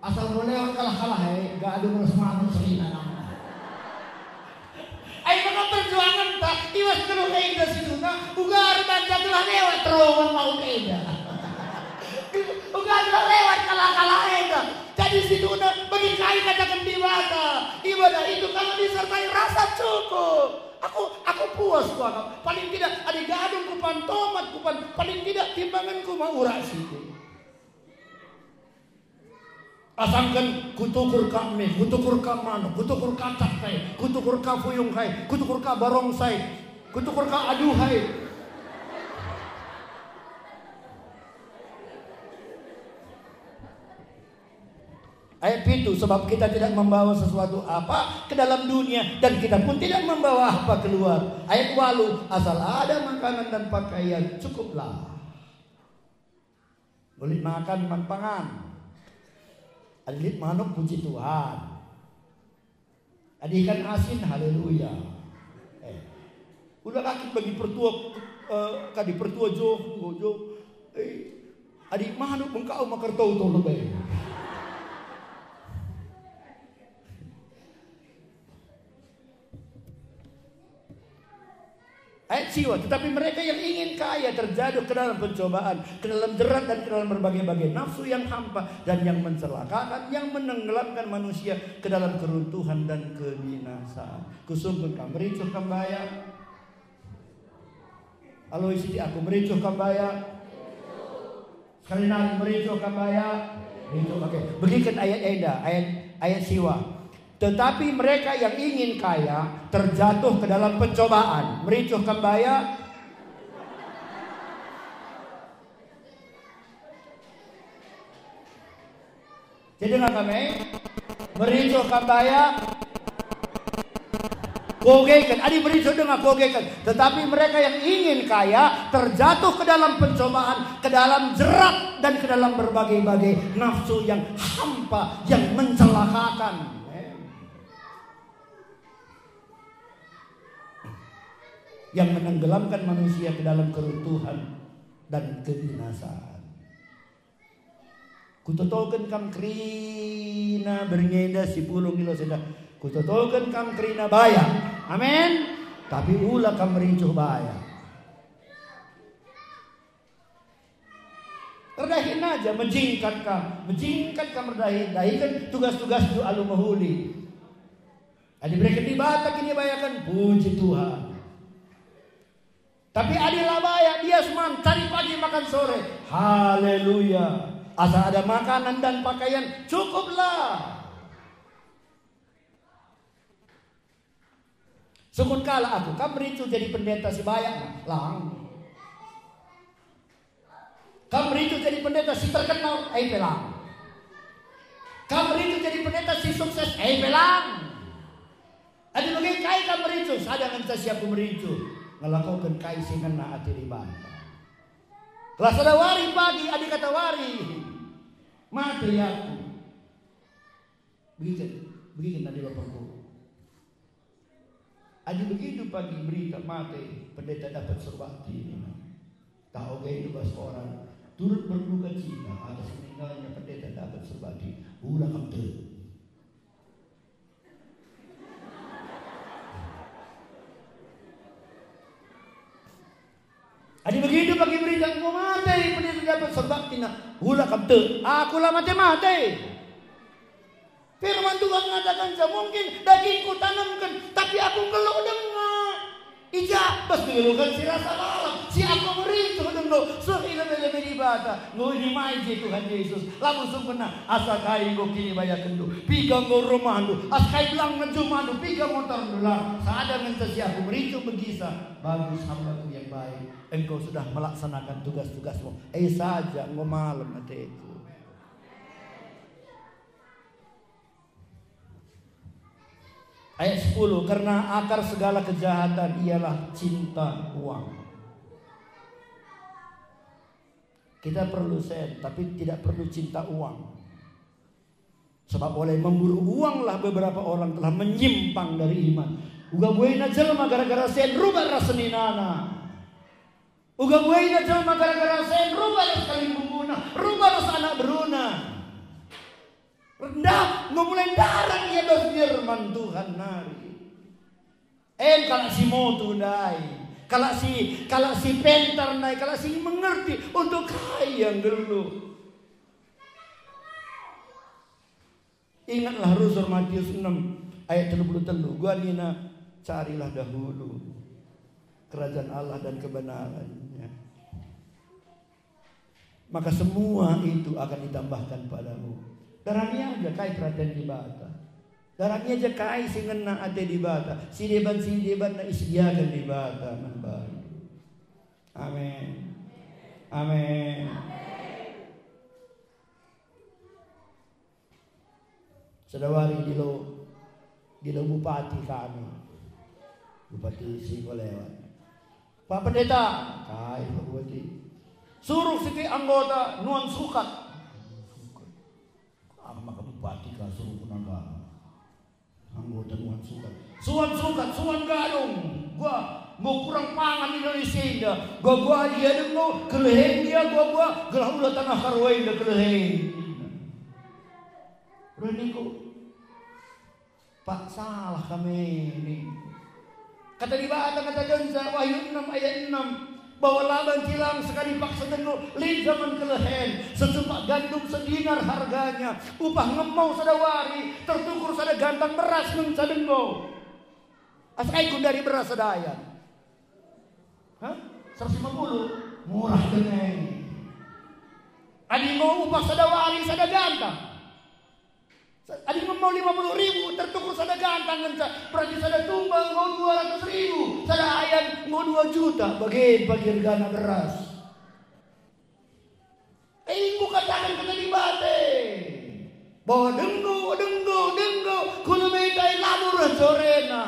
Asal enggo lewat kalah-kalah e, gadung ras manuk senina nang. Ai maka perjuangenta, i bas geluh enda situhuna, uga erbahanca gelah lewat terowongan maut enda. Uga gelah lewat kalah-kalah enda. Jadi situhuna, bagi kai kataken Dibata, ibadah itu kalau disertai rasa cukup. Aku, aku puas kuakap. Paling tidak, adi gadung kupan, tomat kupan, paling tidak timbangenku ma urak sitik. Asangken kutukur ka mie, kutukur ka manuk, kutukur ka caktai, kutukur ka fuyung kai, kutukur ka barongsai, kutukur ka aduhai. Ayat pitu, sebab kita tidak membawa sesuatu apa ke dalam dunia dan kita pun tidak membawa apa keluar. Ayat walu, asal ada makanan dan pakaian, cukuplah. Lit makan man pangan. Adi lit manuk, puji Tuhan. Adi ikan asin, haleluya. Eh, ula la kin bagi pertua, eh, kadi pertua jo, enggo jo. Eh, adi manuk bengkau maka ertoto lebe. Ayat siwa, tetapi mereka yang ingin kaya terjatuh ke dalam pencobaan, ke dalam jerat, dan ke dalam berbagai-bagai nafsu yang hampa dan yang mencelakakan, yang menenggelamkan manusia ke dalam keruntuhan dan kebinasaan. Kusungkun kam, mericuh kam baya. Alo isi aku, mericuh kam baya. Sekali nari, mericuh kam baya? Mericuh, oke. Begiken ayat enda, ayat, ayat siwa. Tetapi mereka yang ingin kaya terjatuh ke dalam pencobaan. Mericuh kam baya? Jadi denga kami, mericuh kam baya, kuogeken, adi mericuh denga kuogeken. Tetapi mereka yang ingin kaya terjatuh ke dalam pencobaan, ke dalam jerat, dan ke dalam berbagai-bagai nafsu yang hampa, yang mencelakakan, yang menenggelamkan manusia ke dalam keruntuhan dan kebinasaan. Kutotoken kam kerina berngi enda si pulung kilo si enda. Kutotoken kam kerina bayak. Amin. Tapi ula kam merincuh bayak. Erdahin aja, mejingkat kam, mejingkat kam erdahin, dahiken tugas-tugasndu alu mehuli. Adi bereken Dibata kinibayaken, puji Tuhan. Tapi adi la bayak, bias man, cari pagi makan sore. Haleluya. Asa ada makanan dan pakaian, cukuplah. Sukut kalak aku, kam merincuh jadi pendeta si bayak? Lang. Kam merincuh jadi pendeta si terkenal? Eh, pe lang. Kam merincuh jadi pendeta si sukses? Eh, pe lang. Adi bage kai kam merincuh? Sada ngenca si aku merincuh, ngelakoken kai si ngena ate Dibata. Lah sada wari pagi, adi kata wari, mate aku. Begiken, begiken adi bapangku. Adi begitu pagi berita mate, pendeta dapet surbakti. Tah oge bas orang turut berduka cita atas meninggalnya pendeta dapet surbakti. Ula kam tek. Adi begitu bagi berita enggo mate pendeta dapet surbaktina, ula kam tek, aku la mate-mate. Firman Tuhan ngatakenca, mungkin dagingku tanamken, tapi aku nggeluh denga. Ija bas kegeluhen si rasa lalap, si aku merincuh denggo, seh i lebe-lebe Dibata, enggo nimai je Tuhan Yesus, labo sungkunna, asa kai enggo kinibakenndu, piga enggo rumahnu, asa kai belang ngejumandu, piga motorndu, la, sada ngenca si aku merincuh begisa, bagus hambaku yang baik, engkau sudah melaksanakan tugas-tugasmu, eh saja enggo malem ateku. Ayat sepuluh, karena akar segala kejahatan ialah cinta uang. Kita perlu sen, tapi tidak perlu cinta uang. Sebab oleh memburu uanglah beberapa orang telah menyimpang dari iman. Uga buena jelma gara-gara sen rubah ras seninana. Uga buena jelma gara-gara sen rubah ras kalimbubuna, rubah ras anak beruna. Ndah, enggo mulai ndarat ia bas Firman Tuhan nari. Em, kalak si motu ndai, kalak si, kalak si pentar ndai, kalak si mengerti untuk kai ia nggeluh. Ingatlah rusur Matius enam ayat tiga puluh telu, gua nina, "Carilah dahulu kerajaan Allah dan kebenarannya, maka semua itu akan ditambahkan padamu." Darani aja kai perhatian Dibata. Darani aja kai si ngena ate Dibata. Si deban, si deban na isediaken Dibata man bandu. Amin. Amin. Sada wari dilo, dilo bupati kami. Bupati si enggo lewat. "Pak Pendeta," kai Pak Bupati. "Suruh sitik anggota nuan sukat." Sukat. Ah, maka bupati ka suruh kunanga. Anggota nuan sukat. "Suan sukat, suan gadung. Gua enggo kurang pangan Indonesia enda. Gua-gua ia denggo, kelehen ia gua-gua, gelah ula tanah Karua enda kelehen." Reh ningku, "Pak, salah kami ini." Kata Dibata ngatakenca, Wahyu enam ayat enam, bahwa la banci lang sekadi paksa denggo, lit zaman kelehen, secupak gandum sedinar harganya, upah ngemau sada wari, tertukur sada gantang beras ngenca denggo. Asa kai kundari beras sada ayan? Hah? Seratus lima puluh? Murah dengeng. Adi enggo upah sada wari sada gantang. Adi ngemau lima puluh ribu, tertukur sada gantang ngenca, berarti sada tumba enggo dua ratus ribu, sada ayan enggo dua juta, bage pagi ergana beras. Eh, enggo kataken kata Dibata, bahwa denggo, denggo, denggo, ku lebe kai labo reh jorena.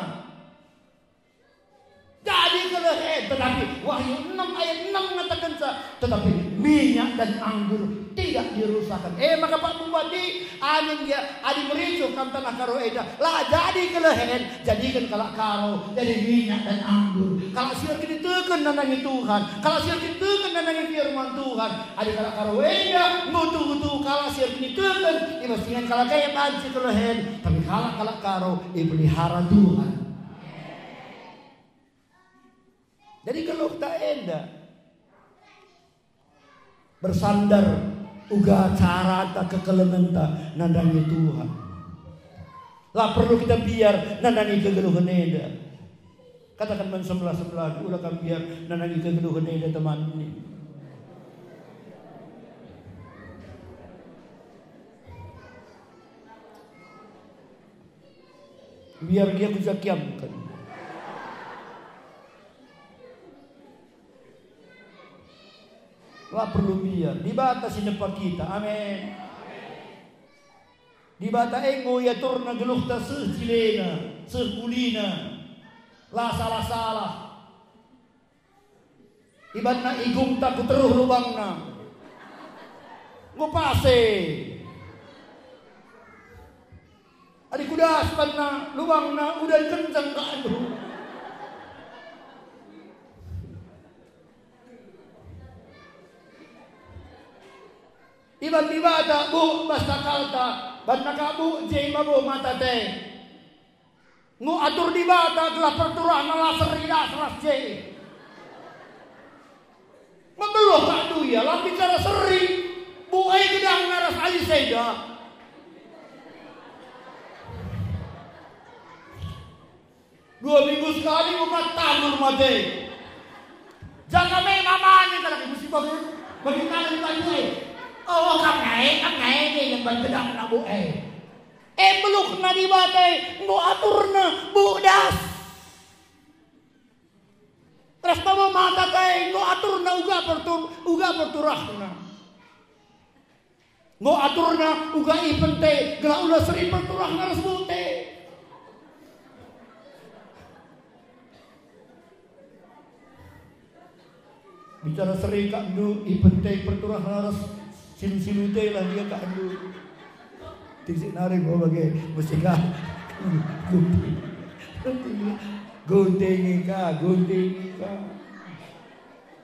Jadi kelehen, tetapi Wahyu enam ayat enam mengatakenca, tetapi minyak minyak dan anggur tidak dirusaken. E maka Pak Bupati, amin ya, adi mericuh kam taneh Karo enda, la jadi kelehen, jadiken kalak Karo jadi minyak dan anggur. Kalak si erkiniteken nandangi Tuhan, kalak si erkiniteken nandangi firman Tuhan. Adi kalak Karo enda enggo tuhu-tuhu kalak si erkiniteken, i bas ingan kalak e banci kelehen, tapi kalak-kalak Karo ipelihara Tuhan. Jadi geluhta enda bersandar uga carata kekelementa nandangi Tuhan. La perlu kita mbiar nandangi kegeluhen enda. Kataken man sebelah-sebelah, "Ula kam mbiar nandangi kegeluhen enda, teman." Biar gia kujakiamken. La perlu mbiar. Dibata si nepa kita. Amin. Dibata enggo iaturna geluhta seh jilena, seh kulina. La salah-salah. Ibanna igungta ku teruh lubangna. Enggo pase. Adi kudas banna lubangna, udan kencang ka andu. Iban Dibata buk bas takalta, banna ka buk je mabo mata te. Enggo atur Dibata gelah perturahna la seri das ras je. Mebeluh kak ndu ia, la bicara seri, buk e gedangna ras Aliseda. Dua minggu sekali umat tandur mate. Jaka me mamanya kalak ibu si bagi, bagi tangan di baju e. Oh, kam naik, kam naik, yang bagi gedangna buk e. E, beluhna Dibata e, enggo aturna buk das. Ras mabo mata e, enggo aturna uga pertur-, uga perturahna. Enggo aturna uga ipen te, gelah ula seri perturahna ras buk te. Bicara seri kak ndu, ipen te perturahna ras silu-silu te lah ia kak ndu. Tisik nari gua bage, mesti kak. Gunting. Gunting ka, gunting ka.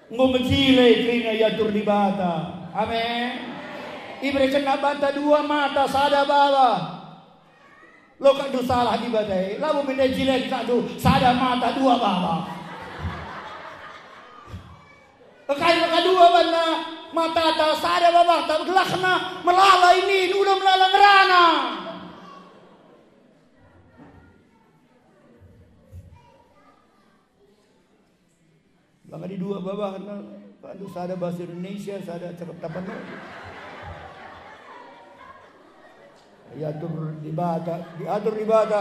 Enggo mejile kerina iatur Dibata. Amin. Iberekenna banta dua mata, sada baba. Lo kak ndu salah Dibata e, labo min ndai jilen kak ndu sada mata dua baba. Engkai maka dua banna matata, sada babata, gelahna melala ini, uda melala ngerana. Langa di dua babahna, aduh, sada bahasa Indonesia, sada cakap Tapanuli. Iatur Dibata, diatur Dibata.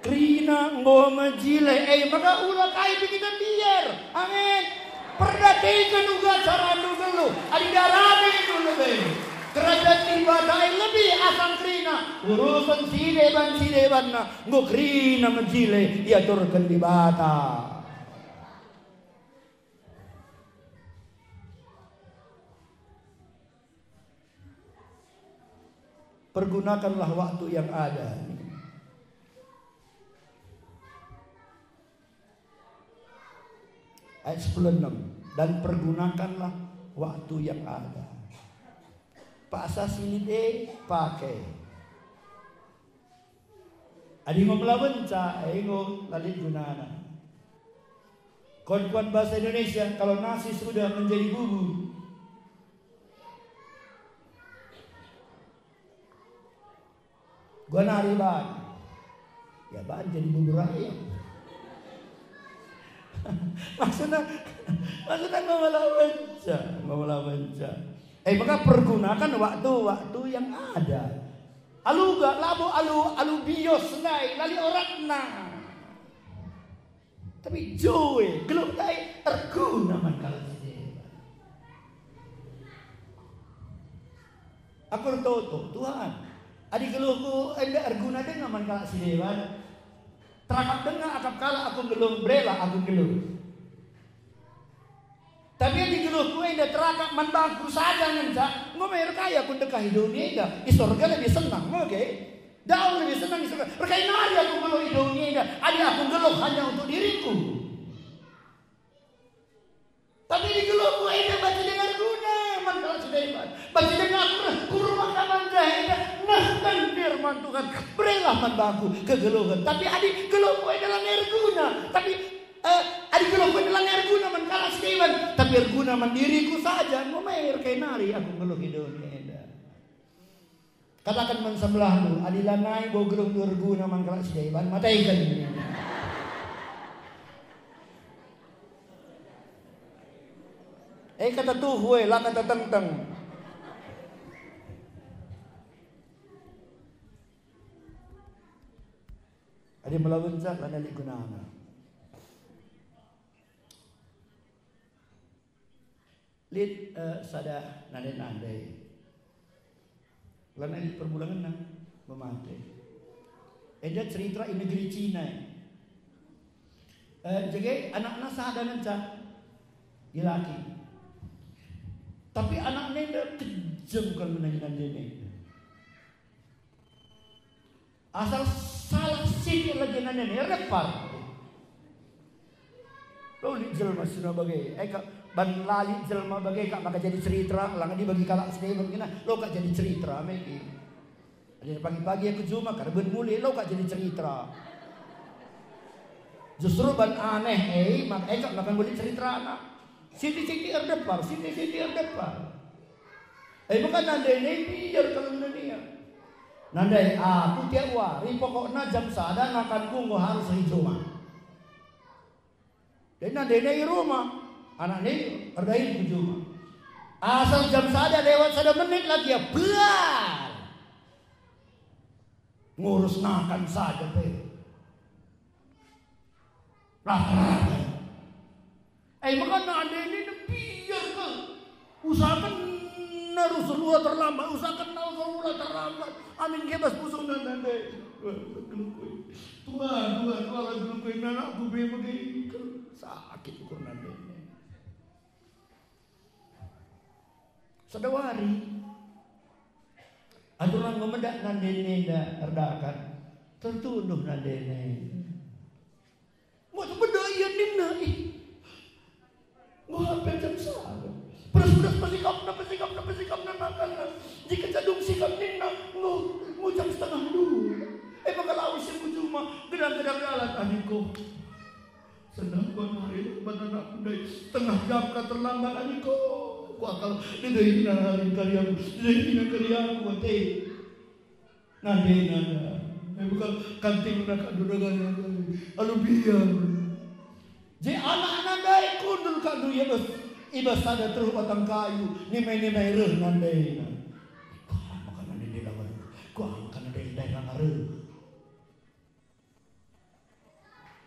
Kerina enggo mejile, e maka ula kai pe kita mbiar. Amin. Perdateken uga carandu nggeluh, adi daratindu lebe. Kerajaan Dibata e lebih asang kerina, urusen si deban si debanna enggo kerina mejile iaturken Dibata. Pergunakanlah waktu yang ada. Ayat sepuluh enam, "Dan pergunakanlah waktu yang ada." Paksa si lit e pake. Adi enggo melawenca, e enggo la lit gunana. Kon-kon bahasa Indonesia, kalau nasi sudah menjadi bubur, gua nari ban. Ya ban jadi bubur ayam. Maksudnya, maksudnya enggo melawenca, enggo melawenca. Eh, maka pergunakan waktu-waktu yang ada. Alu ga, labo alu, alu bios ndai, la lit oratna. Tapi joe, geluh ndai erguna man kalak si deban. Aku ertoto, Tuhan, adi geluhku enda erguna denga man kalak si deban, terangkap denga akap kalak aku nggeluh, berelah aku nggeluh. Tapi adi geluhku enda terakap man bangku saja ngenca, enggo me erkai aku ndekah i doni enda. I sorga lebih senang, oke? Dau lebih senang i sorga. Erkai nari aku geluh i doni enda, adi aku geluh hanya untuk diriku. Tapi adi geluhku enda banci denga erguna man kalak si deban. Banci denga aku reh ku rumah kamanta enda nehken firman Tuhan. Berelah man bangku kegeluhen. Tapi adi geluhku enda la erguna, tapi, eh, adi geluhku enda la erguna man kalak si deban, tapi erguna man diriku saja, enggo me erkai nari aku geluh i doni enda. Kataken man sebelahndu, adi lanai bau geluhndu erguna man kalak si deban, mateken. Eh, kata tuhu, eh, la kata tengteng. Adi melawenca, lanai lit gunana. Lit, eh, sada nande-nande. Lanai lit perbulangenna, memate. Enda cerita i negeri Cina. Eh, jadi anakna sada ngenca, dilaki. Tapi anakna enda kejam kal menangi nandena. Asal salah sitik lagi nandena, erdepar. Lo lit jelma si bage, eh, kak, ban la lit jelma bage kak maka jadi cerita, lang di bagi kalak si deban kena, lo kak jadi cerita, megi. Ada pagi-pagi aku juma, karben mulih, lo kak jadi cerita. Justru ban aneh, eh, mak, eh, kak maka ngulik cerita anak. Siti-siti erdepar, siti-siti erdepar. Eh, maka nandena biar kalau nandena. Nandai aku tiap wari, pokokna jam sada ngakanku enggo harus i juma. Jadi nandena i rumah, anakna erdahin ku juma. Asal jam sada lewat sada menit lagi ya, buar. Ngurus ngakan saja pe. Lah, eh, maka nandena biar ke. Usahaken na rusur ula terlambat, usahaken na rusur ula terlambat. Amin kebas pusuh nandai. Tuhan, Tuhan, Tuhan, geluhku, anakku pe bage. Sakit ukur nandai. Sada wari, aturna enggo medak nandena enda erdakan, tertunduh nandena. Wah, beda ia ninna, ih. Wah, hampir jam sada. Pedas-pedas pesikapna, pesikapna, pesikapna, makanna. Jika jadung sikap ninna, ngo, ngo jam setengah dua. Eh, maka lawes si ku juma, gedang-gedang dalan, aniko. Senang ku hari, mana anak ndai. Setengah jam ka terlambat, aniko. Ku akal, ndai ina hari kari aku, ndai ina kari aku, ate. Nande, nande. Eh, bukan kanting nak adu dengan yang lain. Alu biar. Je anak-anak ndai kundul kak du ia bas, i bas sada teruh batang kayu, nimai-nimai reh nandena. Kuah maka nande ndai lawan, kuah maka nande ndai ranga reh.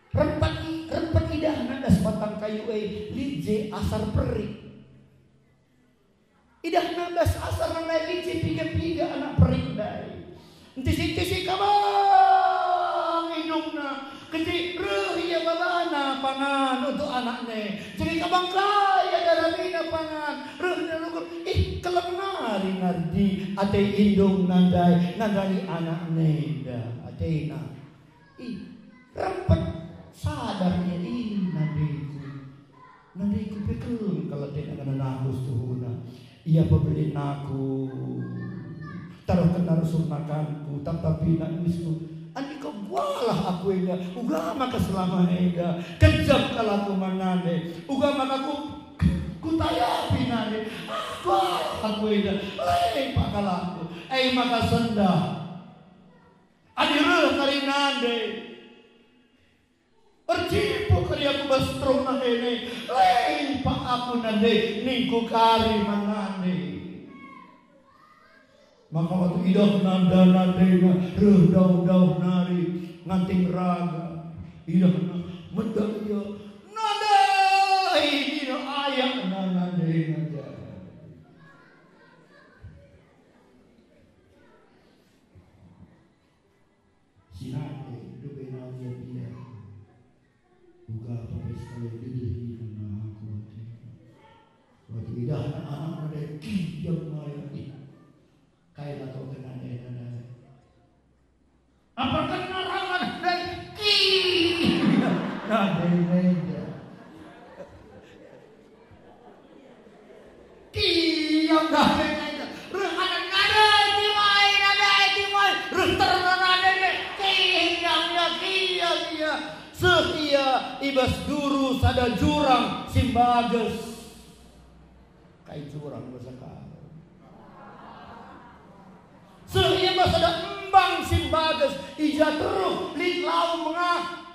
Rempet i-, rempet idahna das batang kayu e, lit je asar perik. Idahna das asar nandai lit je piga-piga anak perik ndai. Ntisi-ntisi ka bang indungna, kenca reh ia babana pangan untuk anakna. Jadi ka bang kai ada ramina pangan, rehna rukur, ih, keleng nari ngardi ate indungna ndai, nandangi anakna enda, atena. Ih, rempet, sadar ia, ih, nandeku. Nandeku pe keleng kal atena ngena aku situhuna. Ia pebelin aku. Taruhken arus urnakanku, tap-tapina uisku. Aniko gualah aku enda, uga maka selama enda. Kejam kal aku man nande. Uga maka ku, kutayapi nande. Ah, gualah aku enda. Lepak kal aku. E maka sendah. Adi reh kari nande, erjimpuh kari aku bas teruk nandene, lepak aku nande, ningku kari man nande. Maka waktu idah nanda nandena, reh dauh-dauh nari, nganting raga, idahna, medak ia, nande, nina ayakna nandena. Si nande, dube nau ia pidah. Uga pe sekali dedeh nina aku ate. Nadai-nadai. Kiam nadai-nadai. Reh anak nadai timai, nadai timai. Reh terna nadai-nadai. Kiam ia, kiam ia. Seh ia i bas duru sada jurang si mbages. Kai jurang basa Karo. Seh ia bas sada embang si mbages, i ja teruh lit lau mengah.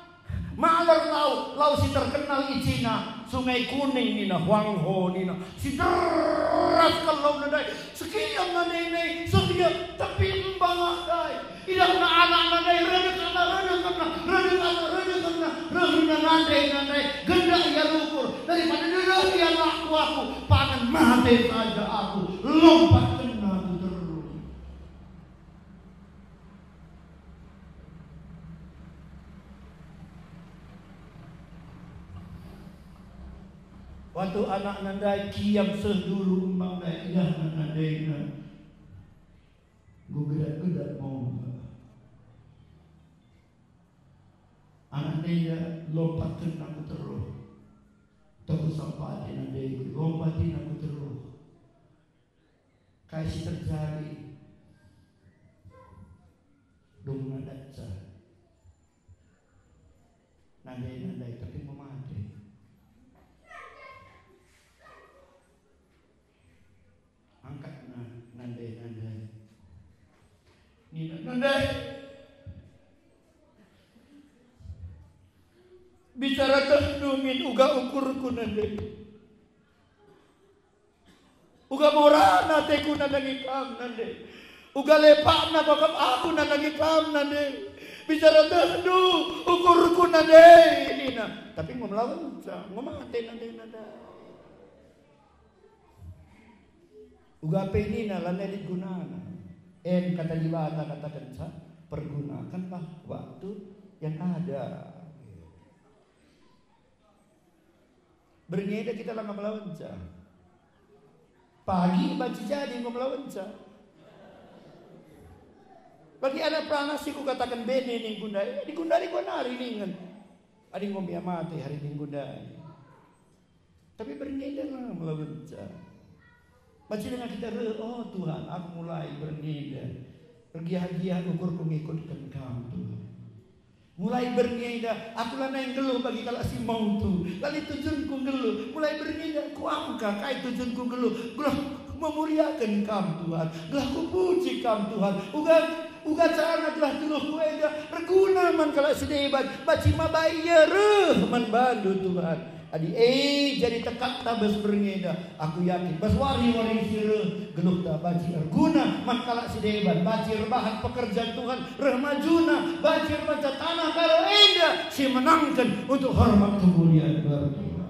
Maler lau, lau si terkenal i Cina, Sungai Kuning nina, Huanghe nina, si deras kal launa ndai. Sekiam nadai-nadai, seh ia tepi embang ndai. Idahna anakna ndai, reh dekna, reh dekna, reh dekna, reh dekna, rehna nadai-nadai, gendak ia rukur, daripada reh ia lako aku, pangan mate saja aku, lompat kena ku teruh. Waktu anakna ndai kiam seh duru embang ndai, idahna nadaina. Enggo gedak-gedak maumba. Anak enda lompat kena ku teruh. Tegu sampati nandai, lompat ia ku teruh. Kai si terjadi? Dung nadatca. Nandai-nandai, tapi memate. Angkatna nandai-nandai. Nina, "Nandai. Bicara tehndu min uga ukurku, nandai. Uga morana ateku nandangi kam, nandai. Uga lepakna bakap aku nandangi kam, nandai. Bicara tehndu ukurku, nandai," nina. Tapi enggo melawenca, enggo mate nandai-nandai. Uga pe nina lanai lit gunana. En kata Dibata katakenca, "Pergunakanlah waktu yang ada." Berngi enda kita langa melawenca. Pagi banci jadi enggo melawenca. Bagi anak perana si kukataken bene ning gundari, di gundari gua nari ningen. Adi enggo mia mate hari ning gundari. Tapi berngi enda langa melawenca. Banci denga kita reh, "Oh Tuhan, aku mulai berngi enda ergiah-giah ukurku ngikutken Kam, Tuhan. Mulai berngi enda aku lanai nggeluh bagi kalak si mautu, lanai tujunku nggeluh. Mulai berngi enda kuamka kai tujunku nggeluh, gelah memuliaken Kam, Tuhan, gelah kupuji Kam, Tuhan. Uga, uga carana gelah geluhku enda erguna man kalak si deban, banci maba ia reh man bandu, Tuhan." Adi e jadi tekadta bas berngi enda, aku yakin bas wari-wari si reh geluhta banci erguna man kalak si deban, banci erbahan pekerjan Tuhan reh majuna, banci erbahanca taneh Karo enda si menangken untuk hormat kemulian gelar Tuhan.